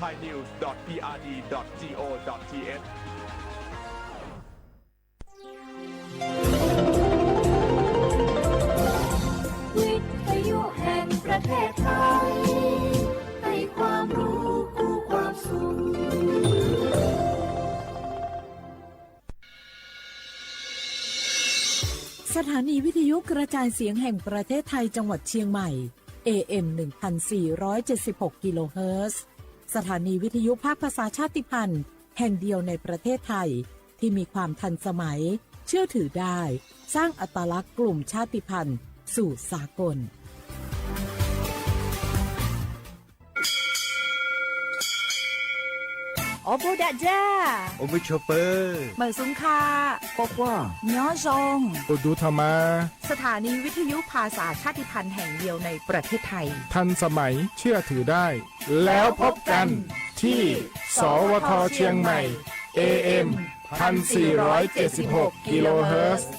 thainews dot P R D dot co dot th. วิทยุแห่งประเทศไทย ให้ความรู้คู่ความสุข สถานีวิทยุกระจายเสียงแห่งประเทศไทยจังหวัดเชียงใหม่ เอ เอ็ม หนึ่งพันสี่ร้อยเจ็ดสิบหก กิโลเฮิรตซ์ สถานีวิทยุภาคภาษาชาติพันธุ์แห่งเดียวในประเทศไทย ที่มีความทันสมัย เชื่อถือได้ สร้างอัตลักษณ์กลุ่มชาติพันธุ์สู่สากล Awˬ bon daꞈ jaˇ. Awˬ bon chaw peuˬ. Meˬ suˍ hkaˆ. K'awꞈ k'oˆ. Nyoˉ zhong. Awˬ duˬ htaꞈ ma. สถานีวิทยุภาษาชาติพันธุ์แห่งเดียวในประเทศไทย ทันสมัย เชื่อถือได้ แล้วพบกันที่ สวท เชียงใหม่ เอ เอ็ม พันสี่ร้อยเจ็ดสิบหก กิโลเฮิรตซ์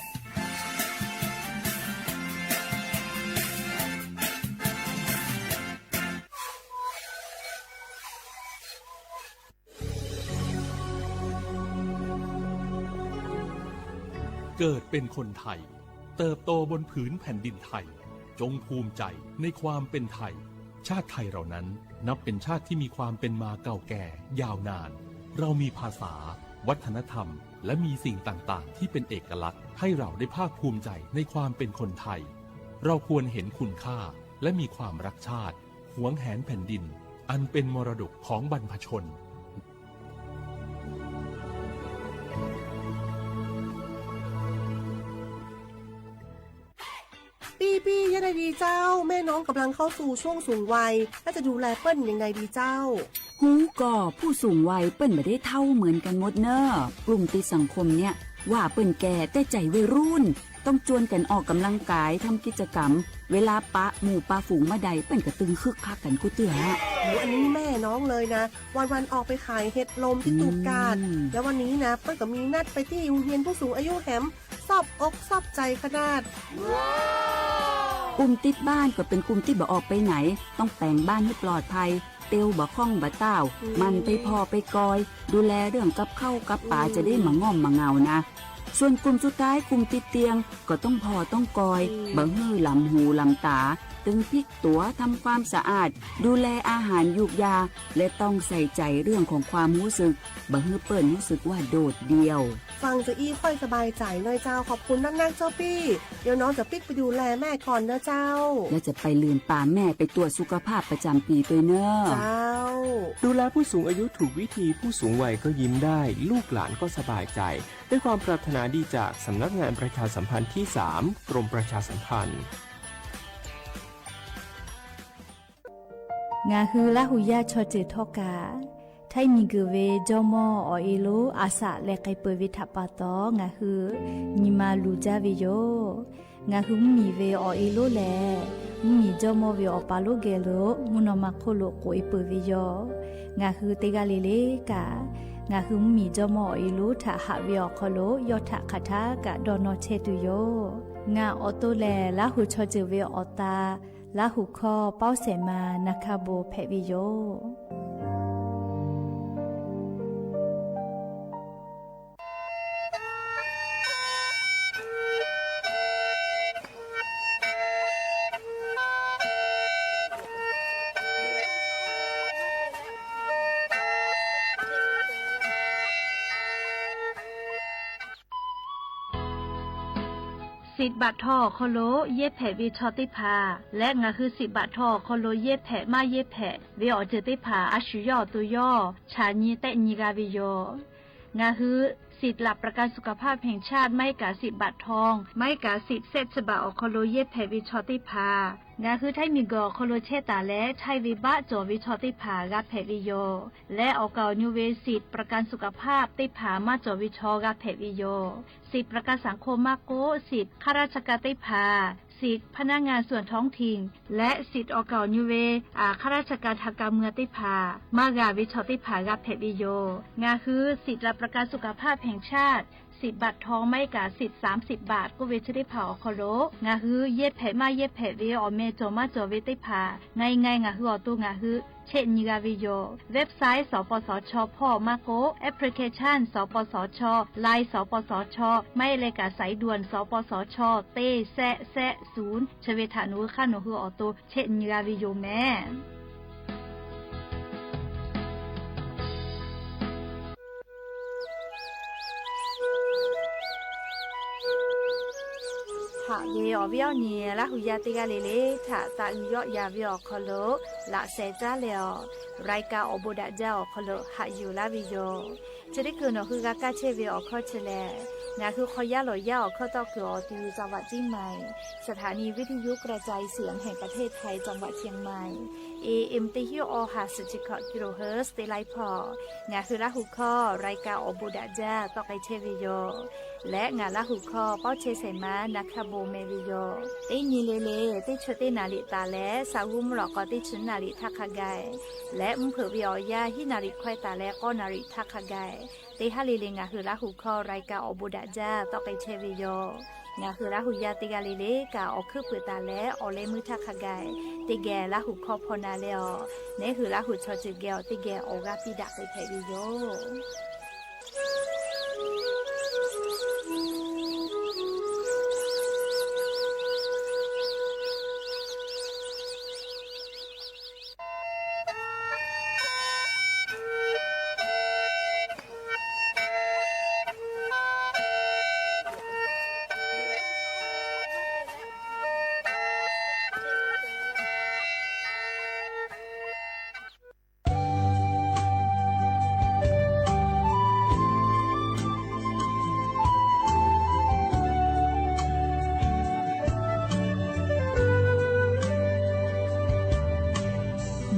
เกิดเป็นคนไทย เติบโตบนผืนแผ่นดินไทย จงภูมิใจในความเป็นไทย ชาติไทยเรานั้นนับเป็นชาติที่มีความเป็นมาเก่าแก่ยาวนาน เรามีภาษา วัฒนธรรม และมีสิ่งต่างๆ ที่เป็นเอกลักษณ์ ให้เราได้ภาคภูมิใจในความเป็นคนไทย เราควรเห็นคุณค่า และมีความรักชาติ หวงแหนแผ่นดิน อันเป็นมรดกของบรรพชน ปี้ปี้ ยังไงดีเจ้า แม่น้องกำลังเข้าสู่ช่วงสูงวัย แล้วจะดูแลเปิ้นยังไงดีเจ้า ฮู้ก่อ ผู้สูงวัยเปิ้นบ่ได้เฒ่าเหมือนกันหมดเน่อ กลุ่มติดสังคมเนี่ย ว่าเปิ้นแก่แต่ใจวัยรุ่น ต้องจวนกันออกกำลังกาย ทำกิจกรรม เวลาปะหมู่ปะฝูงเมื่อใด เปิ้นก็ตึงคึกคักกันกู้เตื้อ โอ้ อันนี้แม่น้องเลยนะ วันๆ ออกไปขายเห็ดลมที่ตูบกาด อืม แล้ววันนี้นะ เปิ้นก็มีนัดไปตี้โฮงเฮียนผู้สูงอายุแหม ซอบอกซอบใจขนาด กลุ่มติดบ้านก็เป็นกลุ่มที่บ่ออกไปไหน ต้องแต่งบ้านให้ปลอดภัย เตียวบ่คล่องบ่ต้าว อืม หมั่นไปผ่อไปกอย ดูแลเรื่องกับข้าวกับป๋า อืม จะได้บ่ง่อมบ่เหงานะ ส่วนกลุ่มสุดท้าย กลุ่มติดเตียง ก็ต้องผ่อต้องกอย อืม บ่หื้อหลำหูหลำต๋า ตึงพลิกตั๋ว ทำความสะอาด ดูแลอาหารยูกยา และต้องใส่ใจเรื่องของความรู้สึก บ่หื้อเปิ้นรู้สึกว่าโดดเดี่ยว ฟังจะอี้ค่อยสบายใจ๋หน่อยเจ้า ขอบคุณนักๆ เจ้าปี้ เดี๋ยวน้องจะปิ๊กไปดูแลแม่ก่อนนะเจ้า แล้วจะไปลืมปาแม่ไปตรวจสุขภาพประจำปีด้วยเน่อ เจ้า ดูแลผู้สูงอายุถูกวิธี ผู้สูงวัยก็ยิ้มได้ ลูกหลานก็สบายใจ ด้วยความปรารถนาดีจากสำนักงานประชาสัมพันธ์ที่สาม กรมประชาสัมพันธ์ Ngaˬ hui Laˇ huˍ yaˇ chaw ceuˬ htawˇ kaꞈ, htaiˇ miˬ guiˬ ve jawˇ mawˇ awˬ e lonˉ a shaꞈ leh k'ai peuˬ ve htaꞈ pa taw, ngaˬ hui nyi ma luˬ jaˇ ve yoˬ. Ngaˬ hui mvuhˇ miˬ ve awˬ e lonˉ lehˬ, mvuhˇ miˬ jawˇ mawˇ ve awˬ pa lonˉ geh lo mvuhˇ naw ma hk'oˆ lo k'oꞈ e peuˬ ve yoˬ. Ngaˬ hui teˇ g'aˇ le le kaꞈ, ngaˬ hui mvuhˇ miˬ jawˇ mawˇ awˬ e lonˉ htaꞈ haꞈ ve awˬ hk'aw lo yawˇ htaꞈ hk'aˬ htaˇ kaꞈ dawˇ nawˇ chehˇ tuˬ yoˬ. Ngaˬ awˬ to lehˬ, Laˇ huˍ chaw ceuˬ ve awˬ ta, Laˇ huˍ hkawˇ pawˇ shehˍ ma na hkaˇ bon hpehꞈ ve yoˬ. Siꞈ baꞈ htaw awˬ hk'aw lo yehˇ hpehꞈ ve chaw teˇ hpaˍ leh, ngaˬ hui siꞈ baꞈ htaw awˬ hk'aw lo yehˇ hpehꞈ maˇ yehˇ hpehꞈ ve awˬ ceuˬ teˇ hpaˍ a shu yawˇ awˬ to yawˇ chaꞈ nyi tehˆ nyi g'a ve yoˬ. Ngaˬ hui สิทธิ์หลักประกันสุขภาพแห่งชาติ maˇ heˆ kaꞈ siꞈ baꞈ htaw, maˇ heˆ kaꞈ siꞈ sehˆ chi baꞈ awˬ hk'aw lo yehˇ hpehꞈ ve chaw teˇ hpaˍ, ngaˬ hui htaiˇ miˬ guiˬ awˬ hk'aw lo chehˇ taˍ leh, htaiˇ ve baˆ cawˬ ve chaw teˇ hpaˍ g'a hpehꞈ ve yoˬ. Leh awˬ kaˍ awˬ nyu ve siꞈ ประกันสุขภาพ teˇ hpaˍ maˇ cawˬ ve chaw g'a hpehꞈ ve yoˬ. Siꞈ ประกันสังคม maˇ k'oˆ, siꞈ ข้าราชการ teˇ hpaˍ, siꞈ พนักงานส่วนท้องถิ่น leh siꞈ awˬ kaˍ awˬ nyu ve ข้าราชการทางการเมือง teˇ hpaˍ maˇ g'a ve chaw teˇ hpaˍ g'a hpehꞈ ve yoˬ. Ngaˬ hui สิทธิ์หลักประกันสุขภาพแห่งชาติ สิบบาททอง maˇ heˆ kaꞈ สิบ สามสิบบาท k'oˆ ve chi teˇ hpaˍ awˬ hk'aw lo ngaˬ hui yehˇ hpehꞈ maˇ yehˇ hpehꞈ ve awˬ meh cawˬ maˇ cawˬ ve teˇ hpaˍ ngaˬ ngaˬ ngaˬ hui awˬ to ngaˬ hui chehˇ nyi g'a ve yoˬ. Website สปสช hpawˇ maˇ k'oˆ, application สปสช, Line สปสช maˇ heˆ leh kaꞈ สายด่วน สปสช teˇ แซะ แซะ ศูนย์ chi ve htaꞈ nawˬ hui hk'aˇ nawˬ hui awˬ to chehˇ nyi g'a ve yoˬ meh. Haꞈ ve awˬ viˉ awˬ nyi Laˇ hu yaˇ teˇ g'aˇ le le htaꞈ taꞈ uiˍ yawˆ yan ve awˬ hk'aw lo laꞈ sheh caˉ leh awˬ รายการ awˬ bon daꞈ jaˇ awˬ hk'aw lo haꞈ yuˬ laˇ ve yoˬ. Chi teˇ hkui nawˬ hui g'a kaˇ chehˇ ve awˬ hkawˇ chi lehˬ, ngaˬ hui hk'aw yaˇ lawˬ yaˇ awˬ hkawˇ tawˆ kuiˬ awˬ ti จังหวัดเชียงใหม่ สถานีวิทยุกระจายเสียงแห่งประเทศไทย จังหวัดเชียงใหม่ เอเอ็ม teˇ hinˉ awˬ ha suhˍ chi hkawꞈ กิโลเฮิรตซ์ teˇ laiˉ hpawˇ ngaˬ hui Laˇ hu hkawˇ รายการ awˬ bon daꞈ jaˇ tawˆ k'ai chehˇ ve yoˬ. Leh ngaˬ Laˇ hu hkawˇ pawˇ chehˇ shehˍ ma na hkaˇ bon meh ve yoˬ. Teˇ nyi le le teˇ chi teˇ naˍ riˍ taˍ leh เสาร์ g'uˇ mvuhˇ lawꞈ k'aw teˇ chi naˍ riˍ htaˇ hk'a gaˬ leh mvuhˇ hpeuꞈ ve awˬ yanˇ hiˉ naˍ riˍ hkawehˇ taˍ leh k'awˇ naˍ riˍ htaˇ hk'a gaˬ teˇ haˉ le le ngaˬ hui Laˇ hu hkawˇ รายการ awˬ bon daꞈ jaˇ tawˆ k'ai chehˇ ve yoˬ. Ngaˬ hui Laˇ hu yaˇ teˇ g'aˇ le le kaꞈ awˬ hkuiˉ puiˍ taˍ leh awˬ leh meuˇ htaˇ hk'a gaˬ teˇ geh Laˇ hu hkawˇ hpaw na leh awˬ, neˉ hui Laˇ hu chaw ceuˬ geh awˬ teˇ geh awˬ g'aˇ piˇ daꞈ k'ai hpehꞈ ve yoˬ.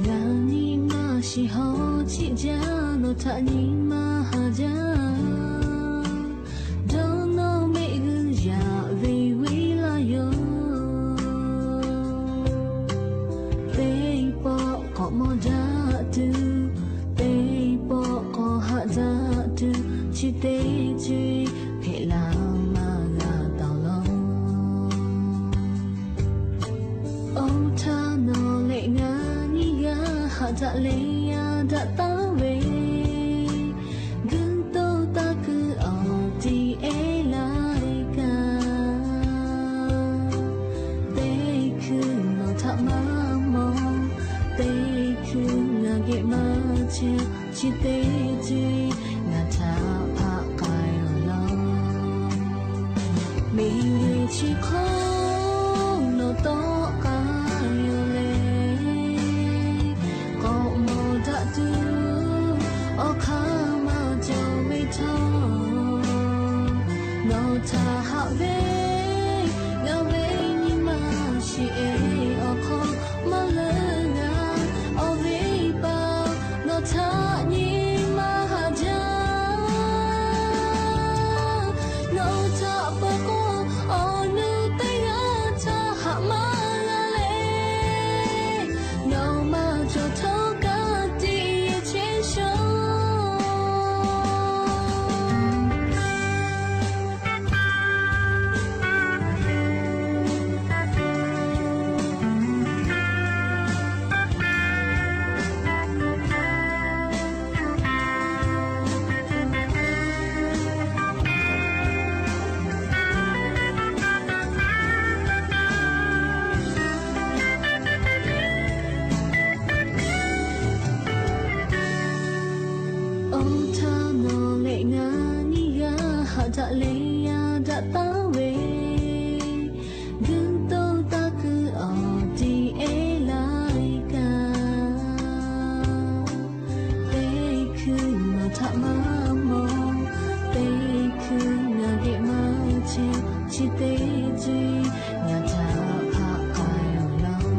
Ngaˬ nyi ma shiˍ hawˬ chiˆ jaˇ, nawˬ htaꞈ nyi ma haˍ jaˇ. Dawˇ nawˇ mehˆ g'uˇ yaꞈ ve weˇ laˇ yoˬ. Teˇ pawˆ k'awꞈ mawˇ daꞈ tuˬ, teˇ pawˆ k'awꞈ haꞈ daꞈ tuˬ, chi teˇ ceuˬ hpehꞈ la maˇ g'a taˍ law. Oˇ htaˇ nawˬ leh ngaˬ nyiˇ g'aˇ haꞈ daꞈ leh yaˇ daꞈ taˉ ve, guˇ toˇ taˇ kuiˬ awˬ ti ehˉ laiˉ kaꞈ, teˇ hkui nawˬ htaꞈ maˇ mawˬ, teˇ hkui ngaˬ geh maˇ chehˇ, chi teˇ ceuˬ ngaˬ htaꞈ hpaˆ k'ai awˬ lawn. Miˬguiˬ chi hk'oˆ nawˬ tawˆ k'ai yoˬ leh, k'awꞈ mawˬ daꞈ tuˬ awˬ hk'aˇ maˇ cawˬ ve htawˇ, nawˬ htaꞈ haꞈ ve ngaˬ ve nyi ma shiˍ e awˬ hk'aw maˇ leuˉ g'a. Awˬ viˉ paˍ nawˬ htaꞈ nyi ma haˍ jaˇ. Nawˬ htaꞈ peuˬ k'o awˬ nu teˇ g'aˇ htaꞈ haꞈ maˇ g'a leh, nawˬ maˇ cawˬ htawˇ kaꞈ tiꞈ yeˬ chehˇ shaw. Oˇ htaˇ nawˬ leh ngaˬ nyiˇ g'aˇ haꞈ daꞈ leh yaˇ daꞈ taˉ ve, guˇ toˇ taˇ kuiˬ awˬ ti ehˉ laiˉ kaꞈ, teˇ hkui nawˬ htaꞈ maˇ mawˬ, teˇ hkui ngaˬ geh maˇ chehˇ, chi teˇ ceuˬ ngaˬ htaꞈ hpaˆ k'ai awˬ lawn.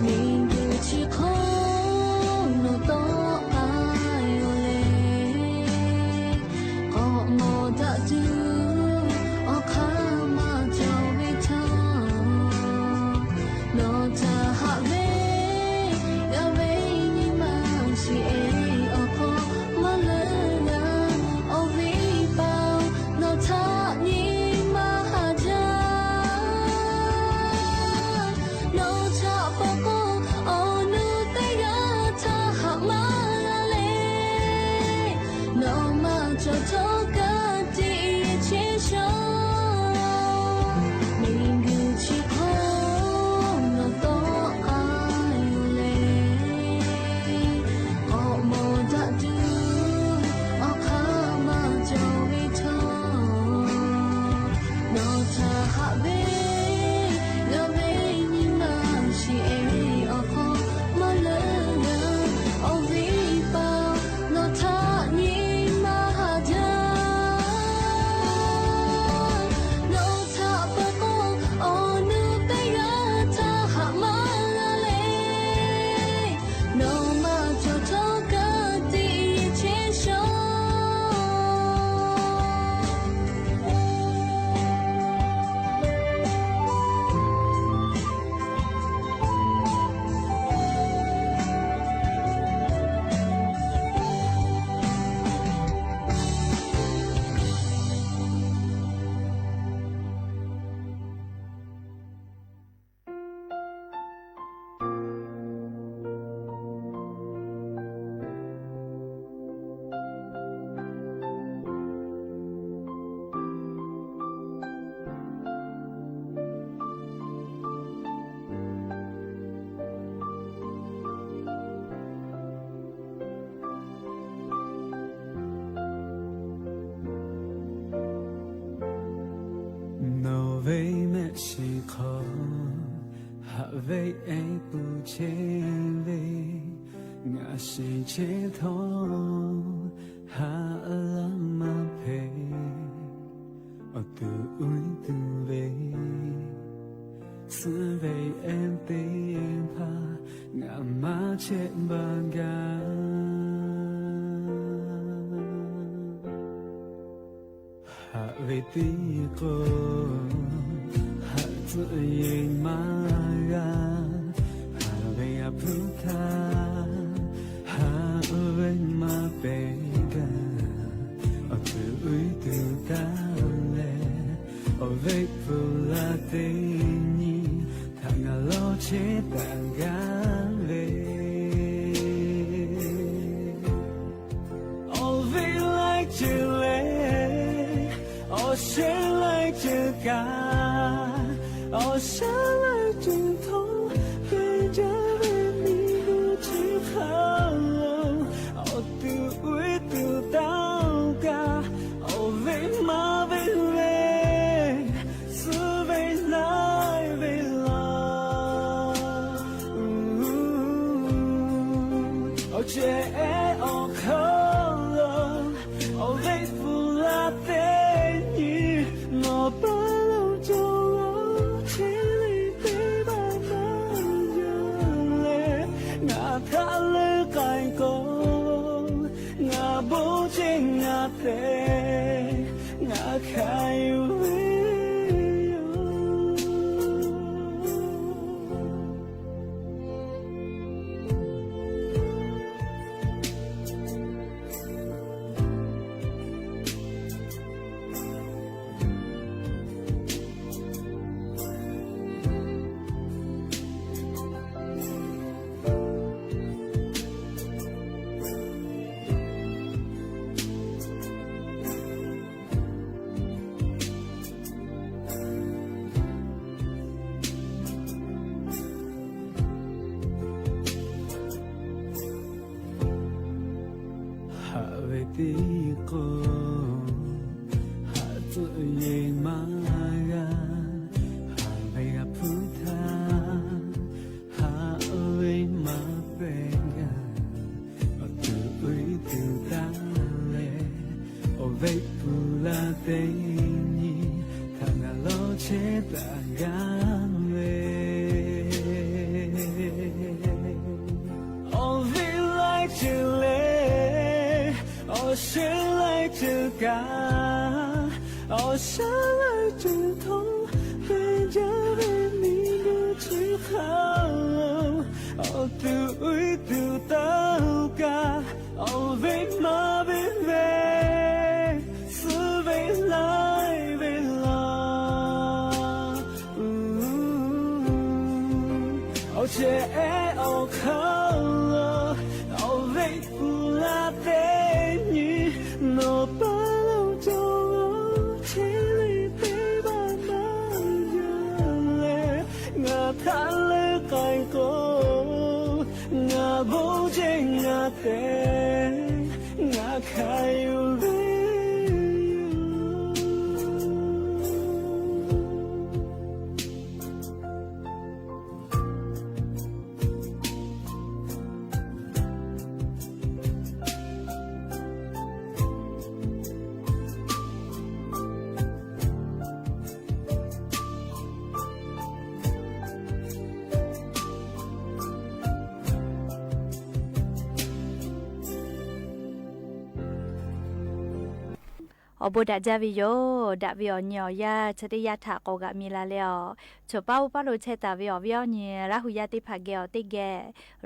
Miˬguiˬ chi hk'oˆ nawˬ tawˆ k'ai yoˬ leh, k'awꞈ mawˬ daꞈ tuˬ Chi hk'aw haꞈ ve ehˉ pui chehˇ ve, ngaˬ shiˍ chehˇ htawˇ haꞈ laˇ maˇ hpehꞈ. Awˬ tuˬ uiˍ tuˬ ve suhˉ ve ehˉ teˇ hpaˍ ngaˬ maˇ chehˇ baˬ gaˇ. Haꞈ ve teˇ k'o, haꞈ tcuhˆ yeˬ maˇ g'a. Haꞈ ve a hpuˇ htaˇ, haꞈ ve maˇ pehˬ gaˇ. Awˬ tuˬ uiˍ tuˬ taˇ leh, awˬ veˆ pfuhˍ la teˇ nyi htaꞈ ngaˬ lawˇ chehˇ taˍ gaˇ ve. Awˬ veˆ laiˉ ceuˬ leh, awˬ shehˉ laiˉ ceuˬ kaꞈ, awˬ shaˉ laiˉ ceuˬ htawˇ, hk'e jaˇ ve miˬguiˬ chi hk'aˇ lo, awˬ tuˬ uiˍ tuˬ taˇ kaꞈ, awˬ veˆ maˇ veˆ ve, suhˉ ve laiˉ ve laˬ. Awˬ cehˬ ehˉ awˬ hk'aw lo, awˬ veˆ pfuhˍ la teˇ nyi, nawˬ paˇ lo cawˬ lo, chehˇ le teˇ maˇ maˇ yaˇ leh, ngaˬ htaꞈ leuˉ k'ai k'o, ngaˬ bon ceh ngaˬ te, ngaˬ hk'a yuˬ ve yoˬ. Haꞈ ve teˇ k'o, haꞈ tcuhˆ yeˬ maˇ g'a. Haꞈ ve a hpuˇ htaˇ, haꞈ ve maˇ pehˬ gaˇ. Awˬ tuˬ uiˍ tuˬ taˇ leh, awˬ veˆ pfuhˍ la teˇ nyi htaꞈ ngaˬ lawˇ chehˇ taˍ gaˇ ve. Awˬ veˆ laiˉ ceuˬ leh, awˬ shehˉ laiˉ ceuˬ kaꞈ, awˬ shaˉ laiˉ ceuˬ htawˇ, hk'e jaˇ ve miˬguiˬ chi hk'aˇ lo, awˬ tuˬ uiˍ tuˬ taˇ kaꞈ, awˬ veˆ maˇ veˆ ve, suhˉ ve laiˉ ve laˬ. Awˬ cehˬ ehˉ awˬ hk'aw lo, awˬ veˆ pfuhˍ la teˇ nyi, nawˬ paˇ lo cawˬ lo, chehˇ le teˇ maˇ maˇ yaˇ leh, ngaˬ htaꞈ leuˉ k'ai k'o, ngaˬ bon ceh ngaˬ te, ngaˬ hk'a yuˬ ve yoˬ. Awˬ bon daꞈ jaˇ ve yoˬ. Daꞈ ve awˬ nyi awˬ yanˇ chi teˇ yanˇ htaꞈ k'awꞈ g'aꞈ mi la leh awˬ, choˬ paˇ oˇ paˇ lo chehˇ taˍ ve awˬ viˉ awˬ nyi Laˇ hu yaˇ teˇ hpaˍ geh awˬ teˇ geh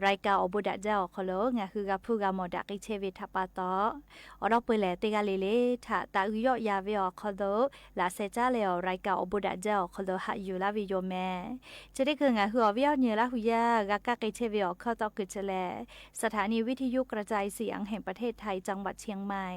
รายการ awˬ bon daꞈ jaˇ awˬ hk'aw lo ngaˬ hui g'a hpuˇ g'a mawˬ daꞈ k'ai chehˇ ve htaꞈ pa taw, awˬ lawn peu lehˬ teˇ g'aˇ le le htaꞈ taˍ uiˍ yawˆ yan ve awˬ hk'aw lo laꞈ sheh caˉ leh awˬ รายการ awˬ bon daꞈ jaˇ awˬ hk'aw lo haꞈ yuˬ laˇ ve yoˬ mehˍ. Chi teˇ hkui ngaˬ hui awˬ viˉ awˬ nyi Laˇ hu yaˇ g'a kaˇ k'ai chehˇ ve awˬ hkawˇ tawˇ kuiˬ chi lehˬ, สถานีวิทยุกระจายเสียงแห่งประเทศไทย จังหวัดเชียงใหม่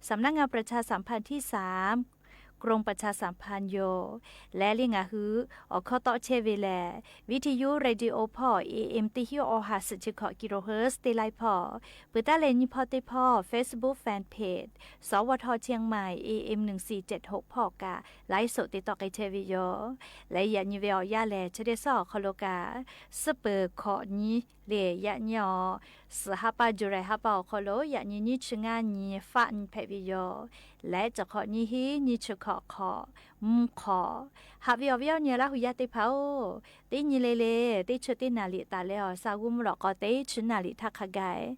สำนักงานประชาสัมพันธ์ที่สาม กองบัญชาการตำรวจ กรมประชาสัมพันธ์ yoˬ. Leh leh ngaˬ hui awˬ hkawˇ tawˆ chehˇ ve lehˬ, วิทยุ radio hpawˇ AM teˇ hinˉ awˬ ha suhˍ chi hkawꞈ kilohertz teˇ laiˉ hpawˇ, peuˬ taˉ leh nyiˇ hpawˇ teˇ hpawˇ Facebook fan page สวท เชียงใหม่ AM หนึ่งสี่เจ็ดหก hpawˇ kaꞈ ไลฟ์สด te tawˆ k'ai chehˇ ve yoˬ. Leh yaꞈ nyi ve awˬ yanˇ lehˬ, chi teˇ suhˉ awˬ hk'aw lo kaꞈ, suhˉ peuˬ hkawꞈ nyi leh yaꞈ nyi awˬ suhˍ ha pa July ha pa awˬ hk'aw lo yaꞈ nyi nyiˇ chi ngaˇ nyi faˆ nyi hpehꞈ ve yoˬ. Leh chi hk'awꞈ nyiˇ hinˉ nyiˇ chi hkawꞈ hk'awꞈ mvuhˇ hk'awꞈ, haꞈ ve awˬ viˉ awˬ nyi Laˇ hu yaˇ teˇ hpaˍ-oˬ, teˇ nyi le le teˇ chi teˇ naˍ riˍ taˍ leh awˬ sa g'uˇ mvuhˇ lawꞈ k'aw teˇ chi naˍ riˍ htaˇ hk'a gaˬ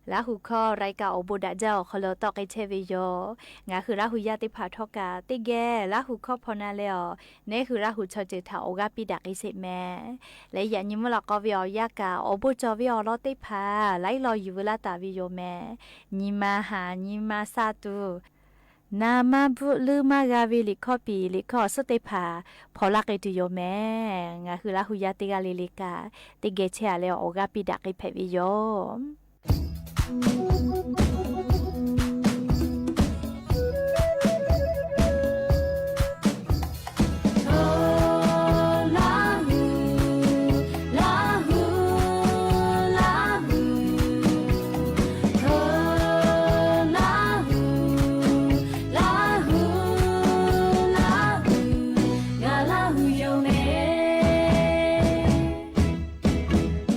Laˇ hu hkawˇ รายการ awˬ bon daꞈ jaˇ awˬ hk'aw lo tawˆ k'ai chehˇ ve yoˬ. Ngaˬ hui Laˇ hu yaˇ teˇ hpaˍ htawˇ kaꞈ teˇ geh Laˇ hu hkawˇ hpaw na leh awˬ, neˉ hui Laˇ hu chaw ceuˬ htaꞈ awˬ g'aˇ piˇ daꞈ k'ai sheˍ mehˍ. Leh yaꞈ nyi mvuhˇ lawꞈ k'aw ve awˬ yanˇ kaꞈ awˬ bon cawˬ ve awˬ lawn teˇ hpaˍ laiˉ law yuˬ veu laˇ taˍ ve yoˬ mehˍ. Nyi ma haˍ nyi ma sha tuˬ, na maˇ bvuhˆ leuˉ maˇ g'a ve liꞈ hkawˇ piˍ liꞈ hkawˇ awˬ suhˉ teˇ hpaˍ hpaw laˇ k'ai tuˬ yoˬ mehˍ. Ngaˬ hui Laˇ hu yaˇ teˇ g'aˇ le le kaꞈ teˇ geh chehˇ a leh awˬ g'aˇ piˇ daꞈ k'ai hpehꞈ ve yoˬ.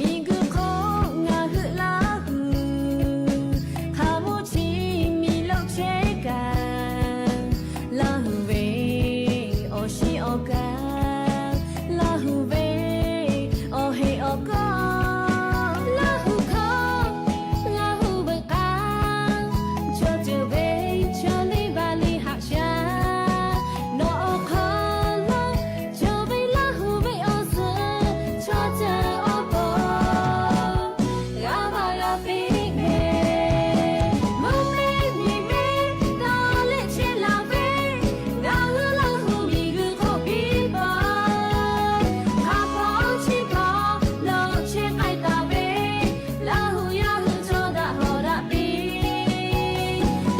Miˬguiˬ hk'oˆ ngaˬ hui Laˇ hu, hk'a mvuhˇ chi miˬ loˆ chehˇ kaꞈ, Laˇ hu ve awˬ shiˍ awˬ kaˍ, Laˇ hu ve awˬ heˆ awˬ kawˇ, Laˇ hu hkawˇ, Laˇ hu veuꞈ k'aˇ, chaw ceuˬ ve chaw liˇ baˬ liˇ haꞈ shaˍ. Nawˬ awˬ hk'aw lo cawˬ ve Laˇ hu ve awˬ suhˍ chaw ceuˬ awˬ pon g'a maˇ g'a piˇ mehˍ. Mvuhˇ miˬ miˬ miˬ dawˇ leh chehˇ laˬ ve, ngaˬ hui Laˇ hu miˬguiˬ hk'oˆ piˇ paˍ, hk'a hpawˇ chi hkawꞈ lo chehˇ k'ai taˍ ve, Laˇ hu yaˇ hui chaw daꞈ hawˍ daꞈ piˇ.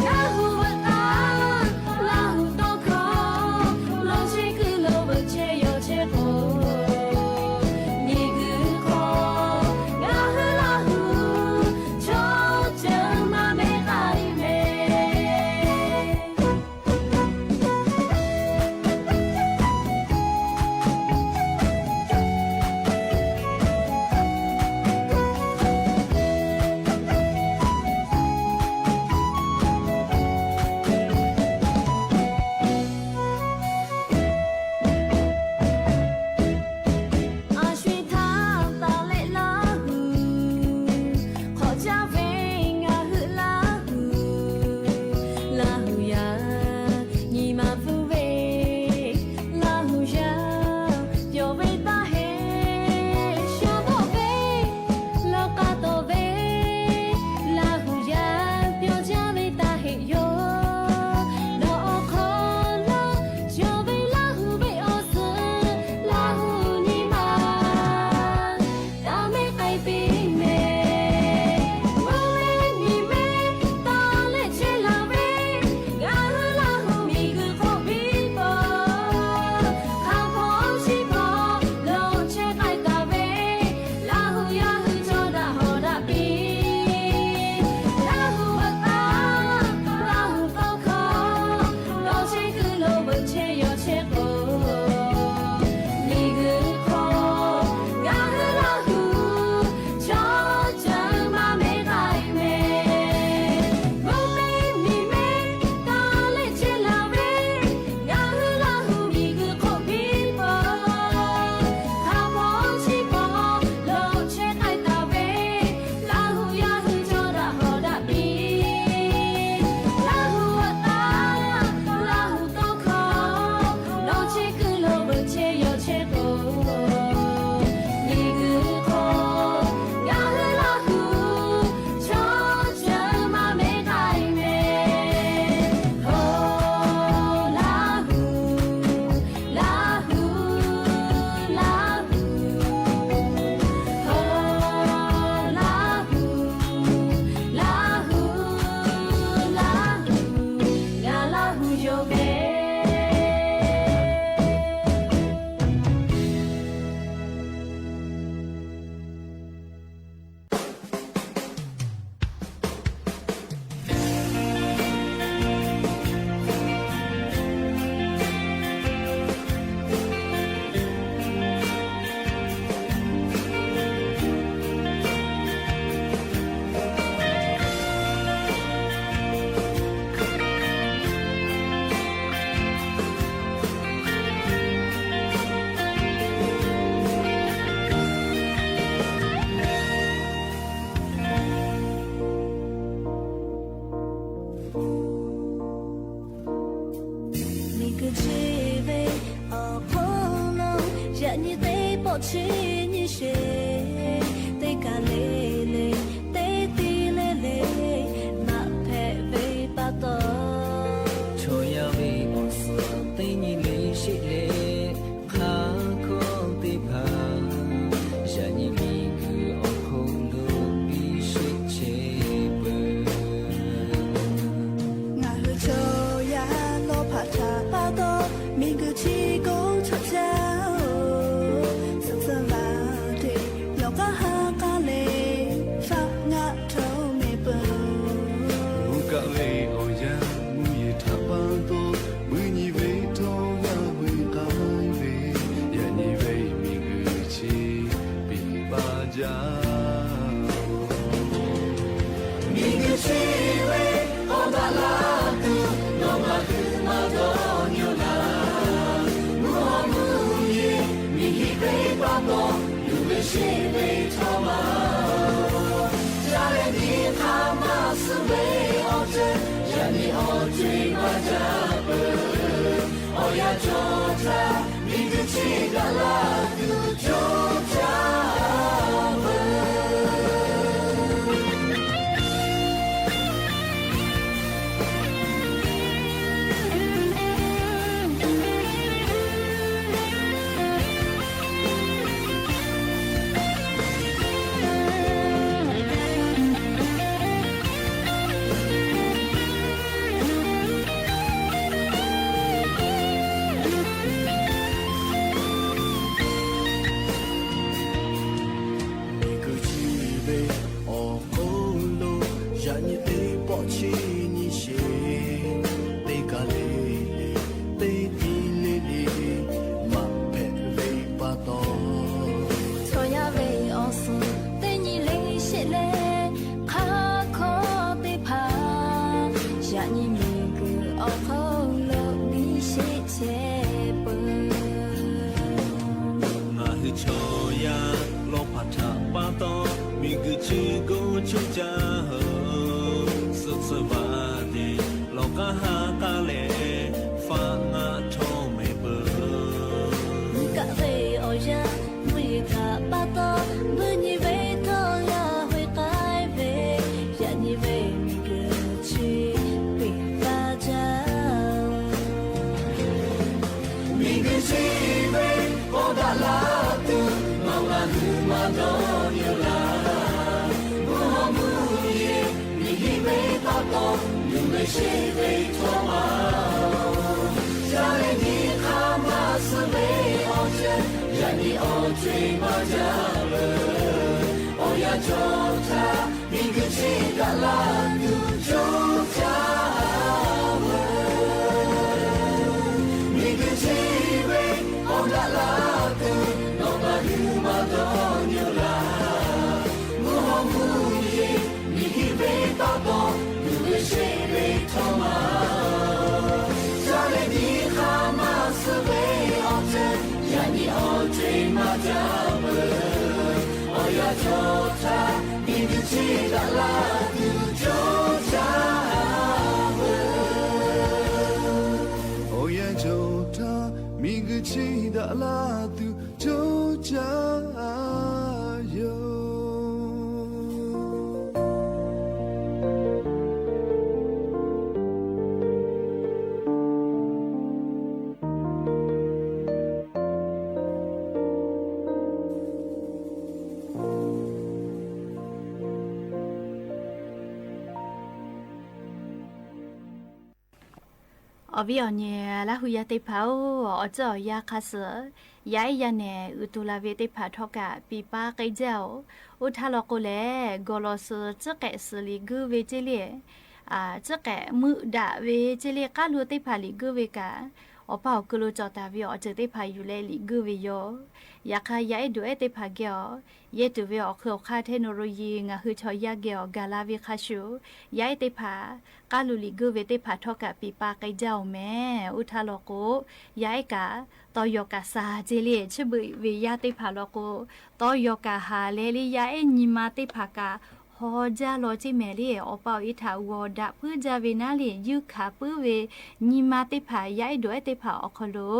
Laˇ hu veuꞈ k'aˇ, Laˇ hu tawˇ hkawˇ, law chehˇ kuiˬ lo veuꞈ chehˇ yaw chehˇ k'o, miˬguiˬ hk'oˆ ngaˬ hui Laˇ hu chaw ceuˬ maˇ mehˉ k'ai mehˍ. A sho-eˬ htaˇ taˍ leh Laˇ hu hk'awꞈ caˇ ve ngaˬ hui Laˇ hu, Laˇ hu yaˇ nyi ma pfuhˇ ve, Laˇ hu yaˇ yawˬ ve taˇ heˆ. Sha bawˆ ve lawˬ k'a tawˍ ve, Laˇ hu yaˇ yawˬ jaˇ ve taˇ heˆ yoˬ. Nawˬ awˬ hk'aw lo cawˬ ve Laˇ hu ve awˬ suhˍ, Laˇ hu nyi ma taˇ mehˉ k'ai piˇ mehˍ. Chi nyi sheˍ, teˇ kaˬ le le, teˇ tiˉ le le, maꞈ hpehꞈ ve pa taw, chaw yaˇ ve awˬ suhˍ teˇ nyi le sheˆ leh, hk'aˬ hkawˇ teˇ hpaˍ yaꞈ nyi miˬguiˬ awˬ hk'aw lo biˇ sheˆ chehˇ peuˬ. Ngaˬ hui chaw yaˇ lawˇ hpaꞈ htaꞈ pa taw, miˬguiˬ chi k'o chaw caˇ-oˬ, suhˍ suhˍ vaˇ teˇ lawˬ k'aˉ ha k'aˉ leh, faˆ ngaˆ htawˇ meh peuˬ. Mvuhˇ kaˆ ve awˬ yanˇ mvuhˇ yeˬ htaꞈ pa taw, mvuhˇ nyi ve htawˇ g'a ve k'ai ve, yaꞈ nyi ve miˬguiˬ chi piˍ paˇ jaˇ-oˬ. Miˬguiˬ chi ve awˬ daꞈ la tuˬ, nawˬ ngaˬ hui maˇ dawˇ nyi-oˬ laˇ. Mvuhˇ hawˉ mvuhˇ yeˬ miˬ hiˆ ve pa taw, luˬ ve sheˆ ve htawˇ maˇ, caˇ leh nyi hk'aˇ maˇ suh ve awˬ ceuˬ, yaꞈ nyi awˬ co-e maˇ jaˇ peuˬ. Awˬ yanˇ cawˬ htaˇ, miˬguiˬ chi daꞈ la tuˬ coˇ caˇ peuˬ. Miˬguiˬ chi ve awˬ hk'oˆ lo, yaꞈ nyi teˇ pawˆ chi nyi sheˍ, teˇ kaˬ le le, teˇ tiˉ le le, maꞈ hpehꞈ ve pa taw, chaw yaˇ ve awˬ suhˍ teˇ nyi le sheˆ leh, hk'aˬ hkawˇ teˇ hpaˍ yaꞈ nyi miˬguiˬ awˬ hk'aw lo biˇ sheˆ chehˇ peuˬ. Ngaˬ hui chaw yaˇ lawˇ hpaꞈ htaꞈ pa taw, miˬguiˬ chi k'o choˇ caˇ-oˬ, suhˍ suhˍ vaˇ teˇ lawˬ k'aˉ ha k'aˉ leh, faˆ ngaˆ htawˇ meh peuˬ. Mvuhˇ kaˆ ve awˬ yanˇ mvuhˇ yeˬ htaꞈ pa taw, mvuhˇ nyi ve htawˇ g'a ve k'ai ve, yaꞈ nyi ve miˬguiˬ chi piˍ paˇ jaˇ-oˬ. Miˬguiˬ chi ve awˬ daꞈ la tuˬ, nawˬ ngaˬ hui maˇ dawˇ nyi-oˬ laˇ. Mvuhˇ hawˉ mvuhˇ yeˬ miˬ hiˆ ve pa taw, luˬ ve sheˆ ve htawˇ maˇ, caˇ leh nyi hk'aˇ maˇ suh ve awˬ ceuˬ, yaꞈ nyi awˬ co-e maˇ jaˇ peuˬ. Awˬ yanˇ cawˬ htaˇ, miˬguiˬ chi daꞈ la tuˬ coˇ caˇ peuˬ. Miˬguiˬ chi ve awˬ daꞈ la tuˬ, nawˬ ngaˬ hui maˇ dawˇ nyi-oˬ laˇ. Mvuhˇ hawˉ mvuhˇ yeˬ miˬ hiˆ ve pa taw, luˬ ve sheˆ ve htawˇ maˇ, caˇ leh nyi hk'aˇ maˇ suh ve awˬ ceuˬ, yaꞈ nyi awˬ co-e maˇ jaˇ peuˬ. Awˬ yanˇ cawˬ htaˇ, miˬguiˬ chi daꞈ la tuˬ coˇ caˇ peuˬ. Awˬ yanˇ cawˬ htaˇ, miˬguiˬ chi daꞈ la tuˬ coˇ caˇ yoˬ. Awˬ viˉ awˬ nyi Laˇ hu yaˇ teˇ hpaˍ-oˬ, awˬ tcuhˉ awˬ yanˇ hk'a suh yaˇ ehˉ yaˇ nehˬ uiˍ tuˬ la ve teˇ hpaˍ htawˇ kaꞈ piˍ paˇ k'ai jaˇ-oˬ. Oˇ htaˇ law k'o lehˬ, Gawˬ lawˬ suhˍ tcuhˉ k'ehꞈ suhˍ liꞈ guiˇ ve ceˇ le, tcuhˉ k'ehꞈ meuˆ daꞈ ve ceˇ le, k'aˉ lo teˇ hpaˍ liꞈ guiˇ ve kaꞈ, awˬ pa awˬ ku lo cawˬ taˍ ve awˬ ceuˬ teˇ hpaˍ yuˬ leh liꞈ guiˇ ve yoˬ. Yaꞈ hk'aˇ, yaˇ ehˉ doꞈ ehˉ teˇ hpaˍ geh awˬ yehˇ tuˬ ve awˬ hk'ui awˬ hk'aˇ hteˇ nawˬ ro yi ngaˬ hui chaw yaˇ geh awˬ gaˬ la ve hk'a shuˍ, yaˇ ehˉ teˇ hpaˍ k'aˉ lo liꞈ guiˇ ve teˇ hpaˍ htawˇ kaꞈ piˍ paˇ k'ai jaˇ-oˬ mehˍ. Oˇ htaˇ law k'o, yaˇ ehˉ kaꞈ tawˇ yaw kaꞈ sha ceˇ le, chi beuꞈ ve yaˇ teˇ hpaˍ law k'o, tawˇ yaw kaꞈ haˍ leh le, yaˇ ehˉ nyi ma teˇ hpaˍ kaꞈ haw jaˇ law ceˇ mehˍ le. Awˬ pa awˬ e htaꞈ g'awˬ daꞈ puiˉ jaˇ ve naˉ le, yuˇ hkanˍ puiˉ ve nyi ma teˇ hpaˍ yaˇ ehˉ dawˬ ehˉ teˇ hpaˍ awˬ hk'aw lo